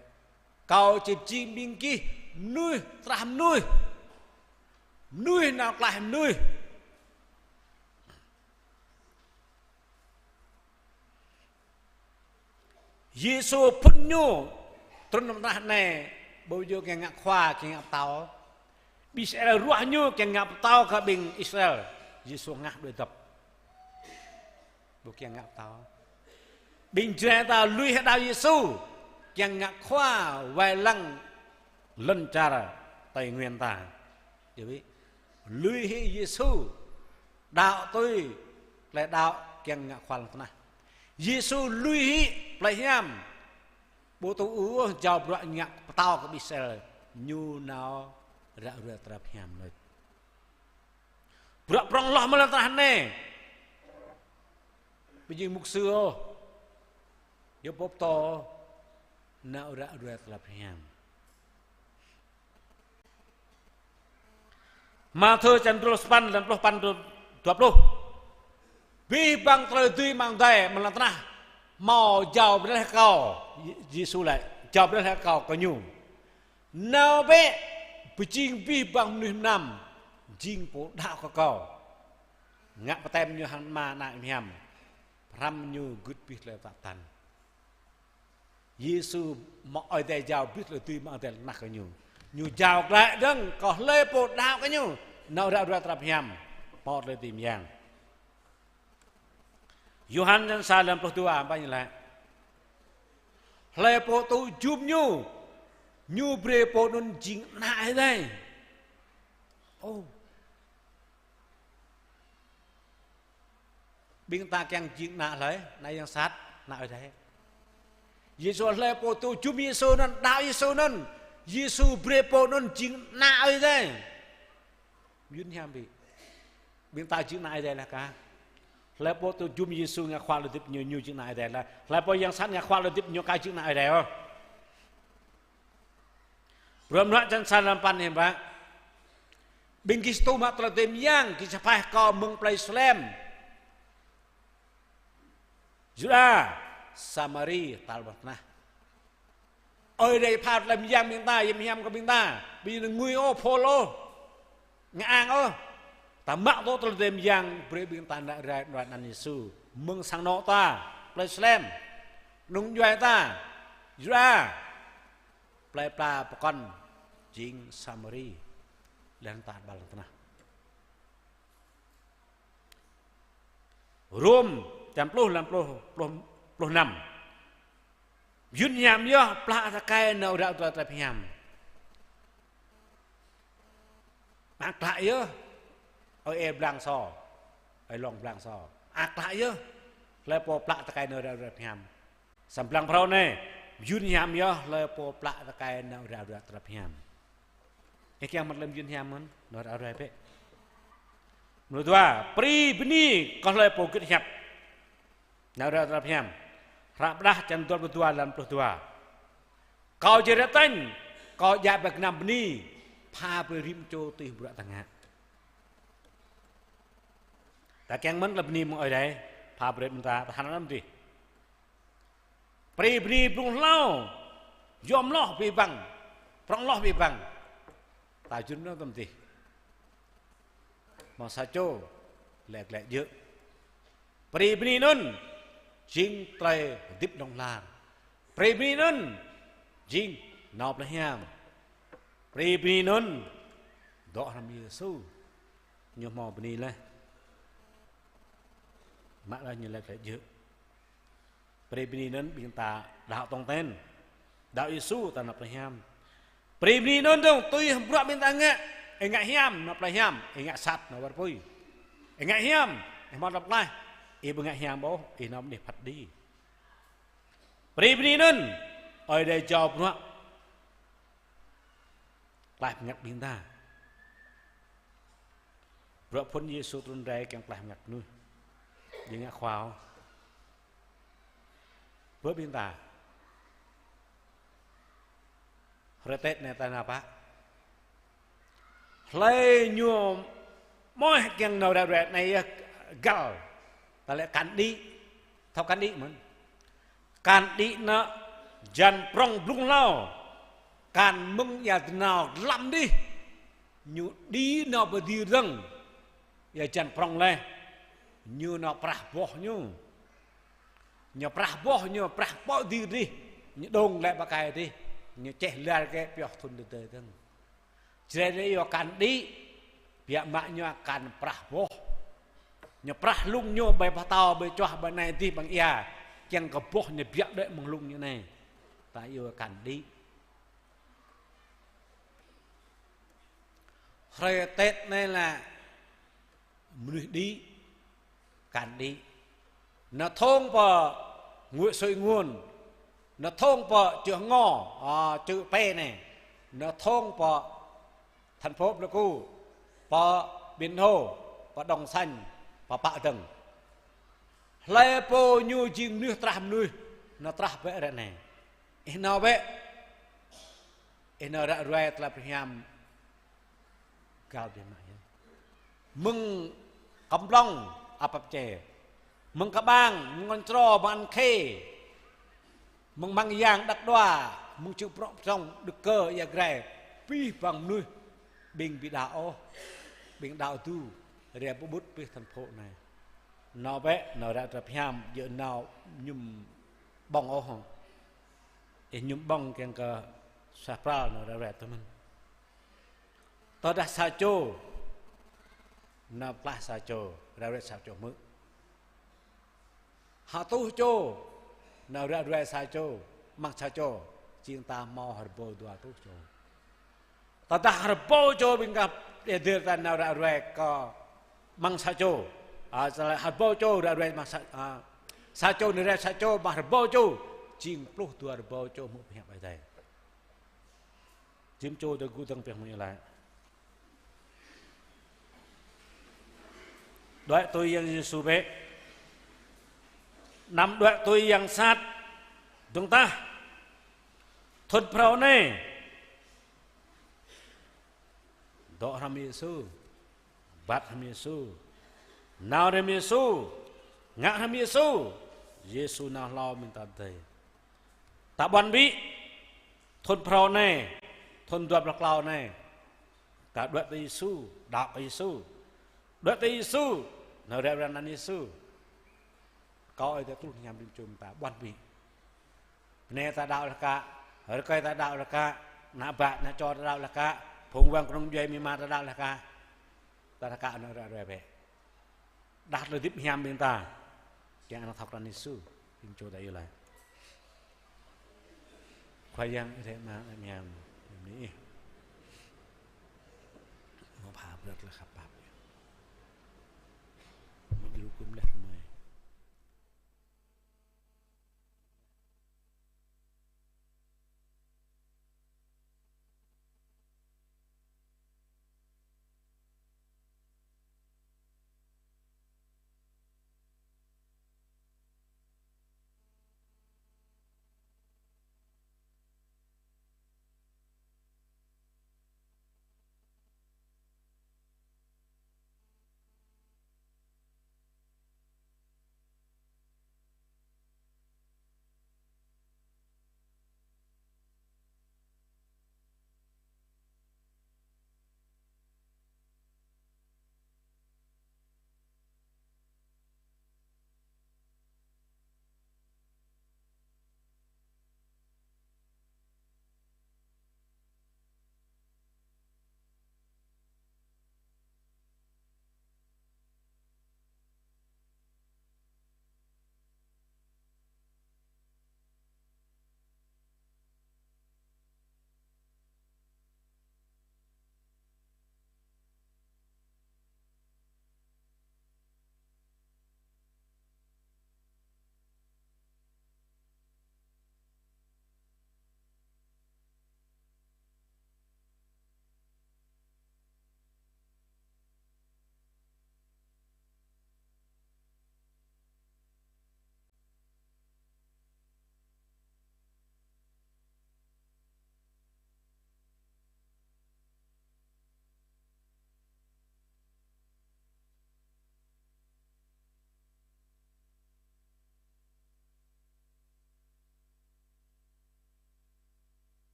Kâo či pơjing ƀing gih mơnuih trah mơnuih. Mơnuih nao klaih mơnuih. Yêsu phŭn ñu trŭn amăng tơnah anai, ƀu djơ̆ kiăng ngă khua, kiăng ngă pơtao. Ƀing Israel ruah ñu kiăng ngă pơtao kơ ƀing Israel. Yêsu hơngah đuaĭ dŏp. Ƀu kiăng ngă pơtao. Ƀing Jrai ta lui hĭ đaŏ Yêsu, kiăng ngă khua wai lăng lŏn čar Tây Nguyên ta. Djơ̆ ƀĭ. Lui hĭ Yêsu, đaŏ tui tơlơi đaŏ kiăng ngă khua lŏn tơnah. Yêsu lui hĭ plei hiam. Ƀu tŭ ôh jao bruă ngă pơtao kơ ƀing Israel. Ñu nao ră ruai tơlơi hiam laih. Bruă prŏng hloh mơ̆ng lŏn tơnah anai. Ƀu jing mục sư ôh. Yua pô pơtô nao ră ruai tơlơi hiam. Mathiơ črăn pluh sapăn, lăm pluh sapăn, dua pluh. Abih bang tơlơi dưi amăng adai, amăng lŏn tơnah, hmâo jao brơi laih kơ kâo. Yêsu laĭ, jao brơi laih kơ kâo, kơ ñu. Nao bĕ, pơjing abih bang mơnuih mơnam, jing pô đaŏ kơ kâo. Ngă baptem ñu hăng Ama, Ană, Hiam Hiam. Pơhrăm ñu gưt abih tơlơi pơtă pơtăn. Yêsu mơ̆ Ơi Adai jao abih tơlơi dưi amăng adai lŏn tơnah kơ ñu. Ñu jao glaĭ dơ̆ng, kơ hlơi pô đaŏ kơ ñu, nao ră ruai tơlơi hiam, hmâo tơlơi dưi mơyang. Yôhan črăn sa lăm pluh dua, ƀing ñu laĭ: Hlơi pô tŭ jum ñu, ñu brơi pô anŭn jing ană Ơi Adai. Ô. Ƀing ta kiăng jing ană hlơi? Ană yang sat, ană Ơi Adai. Yêsu: Hlơi pô tŭ jum Yêsu anŭn, đaŏ Yêsu anŭn, Yêsu brơi pô anŭn jing ană Ơi Adai. Yun hiam ƀĭ. Ƀing ta jing ană Ơi Adai laih kah? Hlơi pô tŭ jum Yêsu ngă khua lŏn hơdip ñu, ñu jing ană Ơi Adai laih. Hlơi pô yang sat ngă khua lŏn hơdip ñu, aka jing ană Ơi Adai ôh. Rôm ruă črăn sa lăm păn hiam ƀă. Ƀing gih sơtuh mă tơlơi dưi mơyang, gih sa phaih kâo mơ̆ng plei Salem, Yuđa, Samari, tal ƀơi tơnah. Ơi Adai pha tơlơi mơyang ƀing ta, yem hiam kơ ƀing ta, ƀing ñu ngui ôh, phôl ôh, ngă ang ôh. Ta mă tŭ tơlơi dưi mơyang, brơi ƀing ta nao ră ruai anăn Yêsu. Mơ̆ng sang anŏ ta, plei Salem, nŭng djuai ta, Yuđa, plei pla pơkŏn jing Samari, laih anŭn ta ƀơi lŏn tơnah. Rôm črăn pluh, lăm pluh, pluh, pluh năm. Yun hiam yơh, plă tơkai nao ră ruai tơlơi hiam. Mă klă yơh, ơi e blang sô, ơi lŏng blang sô. Mă klă yơh, hlơi pô plă tơkai nao ră ruai hiam. Samơ̆ blang phrâo anai, yun hiam yơh hlơi pô plă tơkai nao ră ruai tơlơi hiam. Ih kiăng mă lơ̆m yun hiam mơ̆n, nao ră ruai bĕ. Mrô dua, pri bơni kơ hlơi pô gĭt hiăp nao ră ruai tơlơi hiam. Hră pơrơđah črăn dua pluh dua, lăm pluh dua. Kâo jing rơtanh, kâo djă ƀơi gơnam bơni, pha brơi rĭm čô tui bruă ta ngă. Ta kiăng mơ̆n tơlơi bơni mơ̆ng Ơi Adai, pha brơi ƀing ta, ta hăn anăm dih. Pri bơni blung hlâo, yom hloh abih bang, prŏng hloh abih bang. Ta jun anŭn tơm dih. Hmâo sa čô, lĕ lĕ djơ̆. Pri bơni anŭn, jing tơlơi hơdip hlŏng lar. Pri bơni anŭn, jing nao plei hiam. Pri bơni anŭn, dŏ hrŏm Yêsu. Ñu hmâo bơni laih. Mă laih ñu laĭ glaĭ djơ̆. Brơi bơni anŭn ƀing ta đaŏ tong ten. Đaŏ Yêsu ta nao plei hiam. Brơi bơni anŭn dơ̆ng, tui bruă ƀing ta ngă. Ih ngă hiam, nao plei hiam. Ih ngă sat, nao war apui. Ih ngă hiam, ih hmâo tơlơi pơklaih. Ih ƀu ngă hiam ôh, ih nao mơnuih phat kơđi. Brơi bơni anŭn, Ơi Adai jao bruă. Klaih bơngăt ƀing ta. Bruă phŭn Yêsu trŭn rai kiăng klaih bơngăt mơnuih. Ƀing ngă khua ôh. Bruă ƀing ta. Hrơi Tết anai ta nao pă. Hlơi ñu mơ̆ kiăng nao ră ruai anai yơh găl. Ta lĕ kăn đĭ. Thâo kăn đĭ mơ̆n. Kăn đĭ nă jan prŏng blung hlâo. Kăn mơ̆ng ia dơnao lăm đih. Ñu đĭ nao pơ dir dơ̆ng. Ia jan prŏng laih. Ñu nao prah boh ñu. Ñu prah boh ñu, prah pơ dir dih. Ñu dŏng lĕ pơkai dih. Ñu čeh lar kơ pioh thŭn tơdơi dơ̆ng. Jrai anai yua kăn đĭ, biă mă ñu kăn prah boh. Ñu prah lung ñu ƀơi pơtâo, ƀơi čuah, ƀơi anai dih ƀăng ia. Kiăng kơ boh ñu biă đuaĭ mơ̆ng lung ñu anai. Ta yua kăn đĭ. Hrơi Tết anai lĕ mơnuih đĭ, kăn đĭ. Nao thông pơ Nguyễn Xuôi Nguồn, nao thông pơ Chợ Ngo, à, Chợ Pe anai, nao thông pơ thành phố Pleiku, pơ Biển Hồ, pơ Đồng Xanh, pơ pă dơ̆ng. Hlơi pô ñu jing mơnuih trah mơnuih, nao trah bĕ ră anai. Ih nao bĕ. Ih nao ră ruai tơlơi pơhiam. Găl biă mă yơh. Mơ̆ng Kơmlŏng, Apapche. Mơ̆ng Kơbang, mơ̆ng Ngăn Sro, mơ̆ng An Khê. Mơ̆ng Mang Yang, Đăk Đoa, mơ̆ng Čư̆ Prŏng, Prŏng, Đưk Kơ, Ia Grai. Pih băng mơnuih, ƀing ƀu đaŏ ôh. Ƀing đaŏ tu, rai pơƀut pih thành phố anai. Nao bĕ, nao ră tơlơi pơhiam, djơ̆ nao mơñum ƀơ̆ng ôh. Ih mơñum ƀơ̆ng kiăng kơ suaih pral nao ră ruai tơ mơ̆n. Tơdah sa čô, nao pơklaih sa čô, ră ruai sa čô hmư̆. Hơtuh čô, nao ră ruai sa čô, mơ̆ng sa čô, jing ta hmâo rơbâo dua rơtuh čô. Tơdah rơbâo čô ƀing gah đe dêr ta nao ră ruai kơ mơ̆ng sa čô. A, sa lĕ rơbâo čô ră ruai mơ̆ng sa, a, sa čô nao ră ruai sa čô mơ̆ng rơbâo čô. Jing pluh dua rơbâo čô hmư̆ pơhiăp Ơi Adai. Jim čô tơ gŭ dơ̆ng pioh mơ̆ng ñu laĭ. Đuaĭ tui Yang Yêsu bĕ. Anăm đuaĭ tui yang sat. Dơ̆ng tah. Thŭn phrâo anai. Dŏ hrŏm Yêsu. Bat hrŏm Yêsu. Nao hrŏm Yêsu. Ngă hrŏm Yêsu. Yêsu nao hlâo mơ̆ng ta adai. Ta ƀuăn ƀĭ, thŭn phrâo anai, thŭn dua pluh klâo anai. Ta đuaĭ tui Yêsu, đaŏ kơ Yêsu. Đuaĭ tui Yêsu, nao ră ruai anăn Yêsu. Kâo ơi ta truh hiam rĭm čô mơ̆ng ta ƀuăn ƀĭ. Bơnai ta đaŏ laih kă, rơkơi ta đaŏ laih kă, ană bă, ană čô ta đaŏ laih kă, phung wang kơnung djuai amĭ ama ta đaŏ laih kă. Ta laih kă nao ră ruai bĕ. Đah tơlơi hơdip hiam ƀing ta. Kiăng ană thâo krăn Yêsu. Ƀing čô ta iâu laĭ. Khua Yang ih rai mơ̆ng anăp hiam. Hiam anai ih. Mơ̆ pha brơi tơlơi khăp pap. Mơ̆ djru kư̆m laih kơ mơi.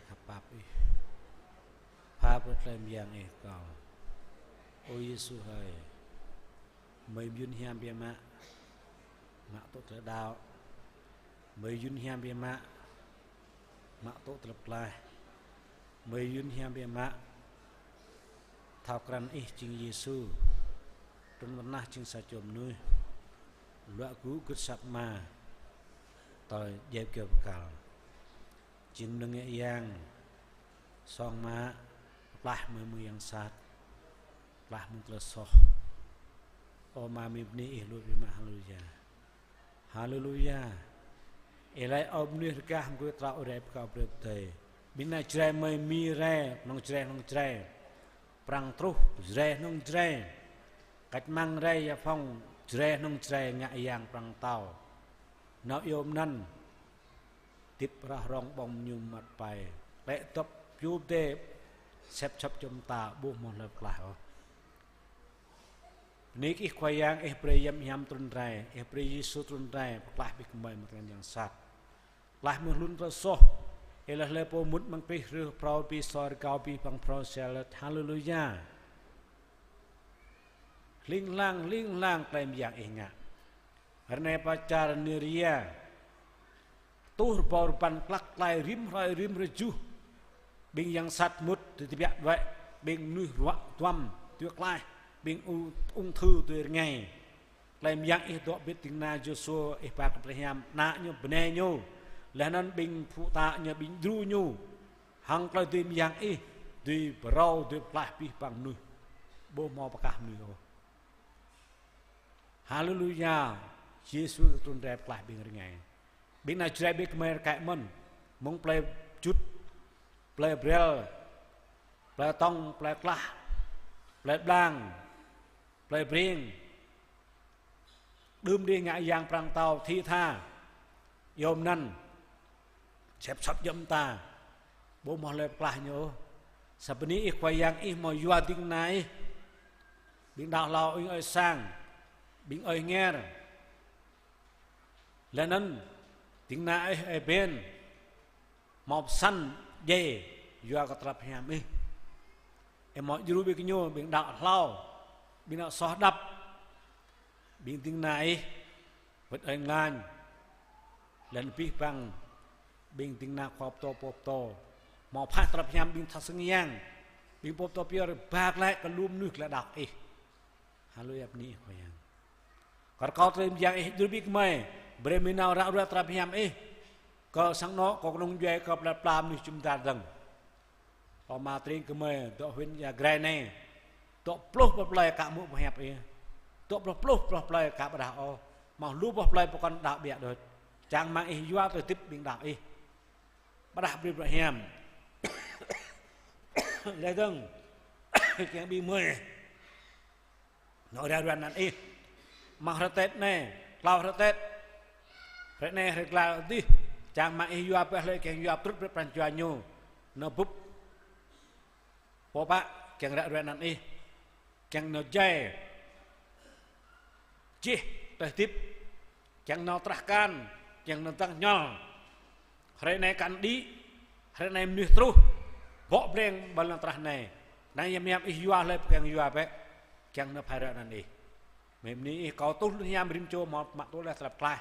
Khăp pap Ih. Pha brơi tơlơi mơyang Ih kơ kâo. Ơ Yêsu hơi, mơi mơyŭn hiam biă mă, mă tŭ tơlơi đaŏ. Mơi mơyŭn hiam biă mă, mă tŭ tơlơi pơklaih. Mơi mơyŭn hiam biă mă, thâo krăn Ih jing Yêsu, trŭn pơ anăp jing sa čô mơnuih, luă gŭ gưt asăp Ama, tơl djai kơyâo bơkal. Jing mơnơ̆ng ngă yang, song mă, pơklaih mơ̆ng mơyang sat, pơklaih mơ̆ng tơlơi soh. Ơ Ama, mơi bơni Ih lu biă mă, haleluya. Haleluya. Ih laĭ ơ mơnuih rơgah mơguih trao rai pơkă brơi pơdơi. Ƀing ană Jrai mơi mĭn rai, hnong Jrai, hnong Jrai. Prăng truh, Jrai, hnong Jrai. Kăč măng rai, ya phong, Jrai, hnong Jrai, ngă yang prăng tao. Nao iâu mơnăn. Tip rah rong ƀơ̆ng mơñum măt pai. Lĕ tŏp piu pơdơi, sĕp sŏp jŏm ta, ƀu hmâo hlơi pơklaih ôh. Bơni kơ Ih Khua Yang, Ih brơi Yang Hiam trŭn rai, Ih brơi Yêsu trŭn rai, pơklaih ƀing gơmơi mơ̆ng tơngan yang sat. Pơklaih mơ̆ng hlŭn tơlơi soh, Ih laih hlơi pô mŭt amăng Krist hrih phrâo abih soi rơgao abih bang phrâo sel. Haleluya. Hling hlang, hling hlang tơlơi mơyang Ih ngă. Rơnai pơ čar Niria. Tuh rơbâo rơbăn klăk klai rĭm hrơi rĭm rơjuh. Ƀing yang sat mŭt tui tơbiă đuaĭ, ƀing mơnuih ruă duăm tui klaih, ƀing u-, ung thư tui rơngai. Tơlơi mơyang Ih dŏ ƀơi ding kơna Yôsuê, Ih ba kơ Abraham, ană ñu, bơnai ñu. Laih anŭn ƀing pơpŭ ta ñu, ƀing djru ñu. Hăng tơlơi dưi mơyang Ih, dưi pơrâo, dưi pơklaih abih bang mơnuih. Ƀu hmâo pơkah mơnuih ôh. Haleluya. Yêsu trŭn rai pơklaih ƀing rơngai. Ƀing ană Jrai ƀing gơmơi rơkơi mơ̆n. Mơ̆ng plơi Jut, plơi Brel, plơi Tŏng, plơi Klah, plơi Blang, plơi Breng. Đưm đih ngă yang prăng tao, thĭ tha. Iâu mơnăn. Sĕp sŏp jŏm ta. Ƀu hmâo hlơi pơklaih ñu ôh. Sa bơni Ih Khua Yang, Ih hmâo yua ding kơna Ih. Ƀing đaŏ hlâo ƀing ơi sang, ƀing ơi Hnger. Laih anŭn ding kơna Ih ơi Ben. Hmâo pơsăn djai yua kơ tơlơi hiam Ih. Ih hmâo djru ƀing gơñu, ƀing đaŏ hlâo, ƀing đaŏ soh đăp, ƀing ding kơna Ih, wơ̆t ơi Nglan, laih anŭn abih bang ƀing ding kơna khua pơtô, pô pơtô. Hmâo phă tơlơi hiam ƀing tha sưng yang, ƀing pô pơtô pioh ba glaĭ kơ lu mơnuih glaĭ đaŏ Ih. Haleluya, bơni Ih Khua Yang. Kơ rơkâo tơlơi mơyang Ih djru ƀing gơmơi, brơi gơmơi nao ră ruai tơlơi hiam Ih. Kơ sang anŏ, kơ kơnung djuai, kơ plei pla mơnuih jum dar dơ̆ng. Ơ Ama, tring gơmơi dŏ huyện Ia Grai anai. Dŏ pluh boh plơi ka hmư̆ boh hiăp Ih. Dŏ pluh, pluh, pluh plơi ka pơrơđah ôh. Hmâo lu boh plơi pơkŏn đaŏ ƀiă đôč. Čang rơmang Ih yua tơlơi hơdip ƀing đaŏ Ih. Pơrơđah brơi bruă hiam. Laih dơ̆ng kiăng ƀing gơmơi nao ră ruai anăn Ih. Mơ̆ng hrơi Tết anai, tlâo hrơi Tết. Hrơi anai, hrơi glăi adih. Čang rơmang Ih yua pơ hlơi kiăng yua pơtrut brơi pran jua ñu. Nao bưp. Pô pă kiăng ră ruai anăn Ih. Kiăng nao djai. Čih tơlơi hơdip. Kiăng nao trah akan, kiăng nao tăng ñol. Hrơi anai akan đĭ, hrơi anai mơnuih truh. Bŏ breng ƀơi lŏn tơnah anai. Anai yăm yăm Ih yua hlơi pô kiăng yua bĕ. Kiăng nao phai ră anăn Ih. Mơi bơni Ih, kâo tuh lu hiam rĭm čô hmâo mă tŭ laih tơlơi pơklaih.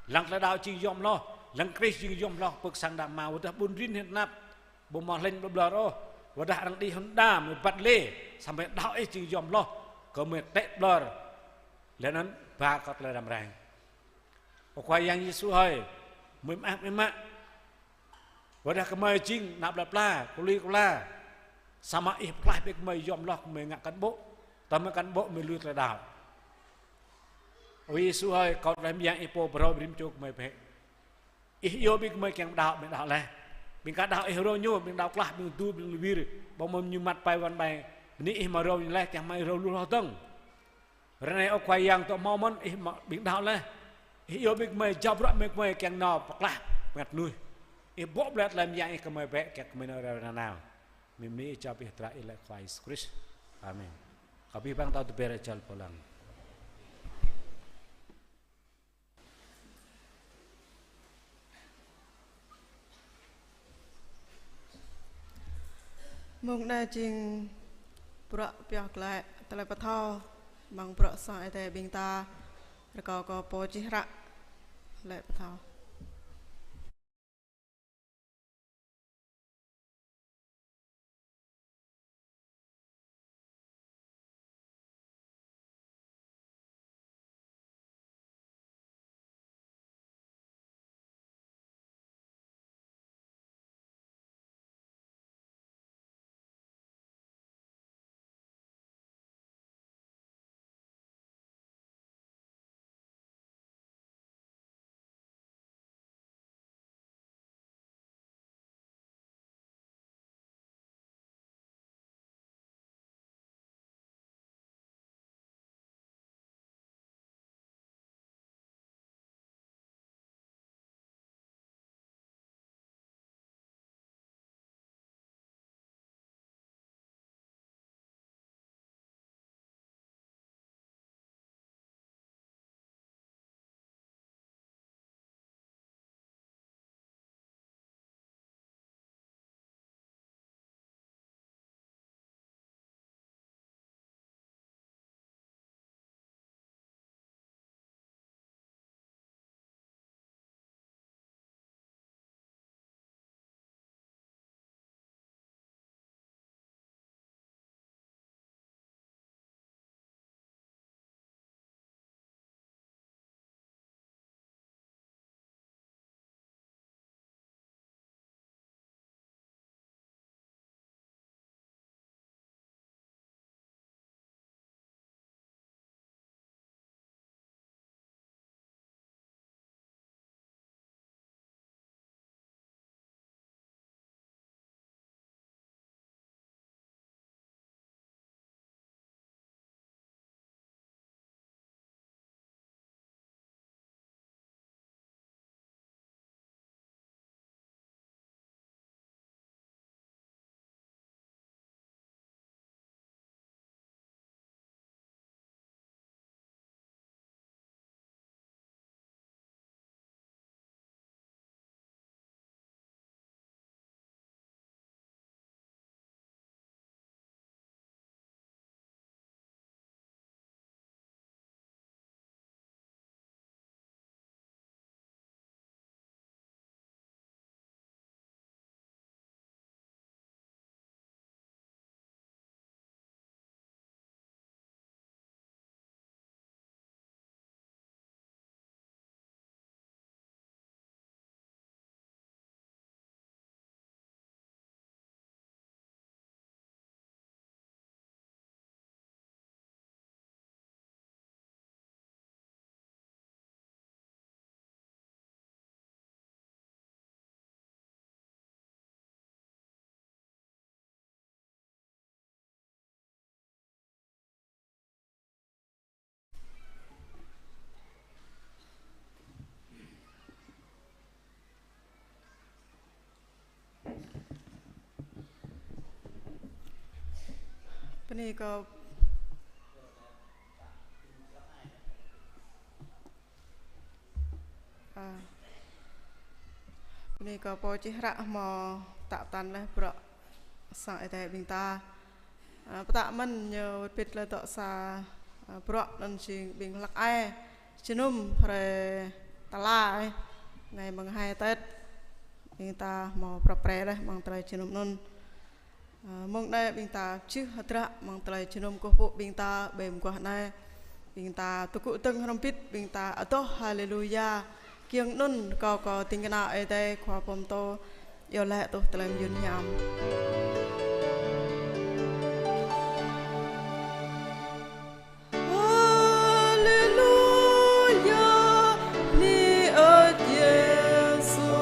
Lăng tơlơi đaŏ jing yom hloh, lăng Krist jing yom hloh, pơ̆k sang đah mơ̆, wơ̆t dah ƀun rin hĭ tơnap. Ƀu hmâo hlĕnh ƀlŏr ôh, wơ̆t dah arăng đĭ Honda mơi băt lê, samơ̆ đaŏ Ih jing yom hloh, kơ mơi tĕ ƀlŏr. Laih anŭn ba kơ tơlơi răm rang. Ơ Khua Yang Yêsu hơi, mơi mơak mơi mă. Wơ̆t dah gơmơi jing ană plei pla, kơli kơla. Samơ̆ Ih pơklaih brơi gơmơi yom hloh gơmơi ngă cán bộ. Tơdah mơi cán bộ mơi lui tơlơi đaŏ. Ơ Yêsu hơi, kâo tơlơi mơyang Ih pô pơrâo brơi rĭm čô gơmơi bĕ. Ih iâu ƀing gơmơi kiăng đaŏ, mơi đaŏ laih. Ƀing ka đaŏ Ih rô ñu, ƀing đaŏ klah, ƀing du, ƀing lơwir. Ƀơ̆ng mơ̆ng ñu măt pai wăn pai. Bơni Ih mă rô ñu laih, kiăng mă Ih rô lu hloh dơ̆ng. Ră anai ơ Khua Yang tŏ hmâo mơ̆n, Ih mă ƀing đaŏ laih. Ih iâu ƀing gơmơi, jao bruă ƀing gơmơi kiăng nao pơklaih bơngăt mơnuih. Ih bŏ blĕ tơlơi mơyang Ih kơ gơmơi bĕ, kiăng gơmơi nao ră anai nao. Mơi bơni Ih, jao abih drơi Ih laih Khua Yêsu Krist. Amen. Kâo abih bang ta tơbiă rơjăl pơlăng. Mông anai jing bruă pioh glaĭ tơlơi pơthâo amăng bruă sang Ơi Adai ƀing ta, rơkâo kơ pô čih hră laĭ pơthâo. Bơni kơ, a, bơni kơ pô čih hră hmâo pơtă pơtăn laih bruă sang Ơi Adai ƀing ta. A, pơtă mơ̆n ñu wơ̆t bĭt laih dŏ sa, a, bruă anŭn jing ƀing hlăk ai jơnum hrơi tơla, ơ, anai mơ̆ng hai Tết. Ƀing ta hmâo prăp pre laih amăng tơlơi jơnum anŭn. A, mơ̆ng anai ƀing ta čih hơdră amăng tơlơi jơnum kơkuh pơpŭ ƀing ta ƀơi mơguah anai. Ƀing ta tơgŭ dơ̆ng hrŏm hơbĭt, ƀing ta adoh Haleluya. Kiăng anŭn rơkâo kơ ding kơna Ơi Adai Khua pơtô iâu laĭ tuh tơlơi mơyun hiam. Haleluya, bơni Ơi Yêsu.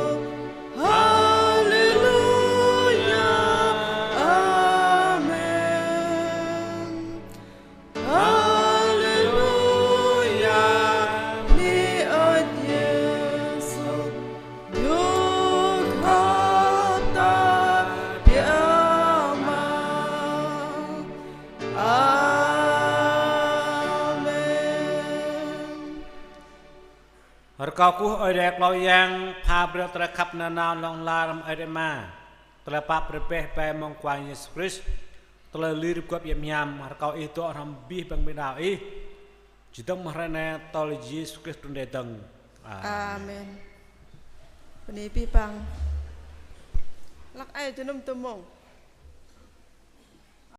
Haleluya, amen. Haleluya, bơni Ơi Yêsu. Yua kơ ta biă mă. Amen. Rơkâo kơkuh Ơi Adai Klâo Yang pha brơi tơlơi khăp nanao hlŏng lar amăng Ơi Adai Ama. Tơlơi pap rơbeh ƀơi mơ̆ng Khua Yang Yêsu Krist, tơlơi lir gŏp yăm hiam, rơkâo Ih dŏ hrŏm abih bang ƀing đaŏ Ih, čơdơ̆ng mơ̆ng hrơi anai tơl Yêsu Krist trŭn rai dơ̆ng. Amen. Amen. Bơni abih bang. Hlak ai jơnum tơmông.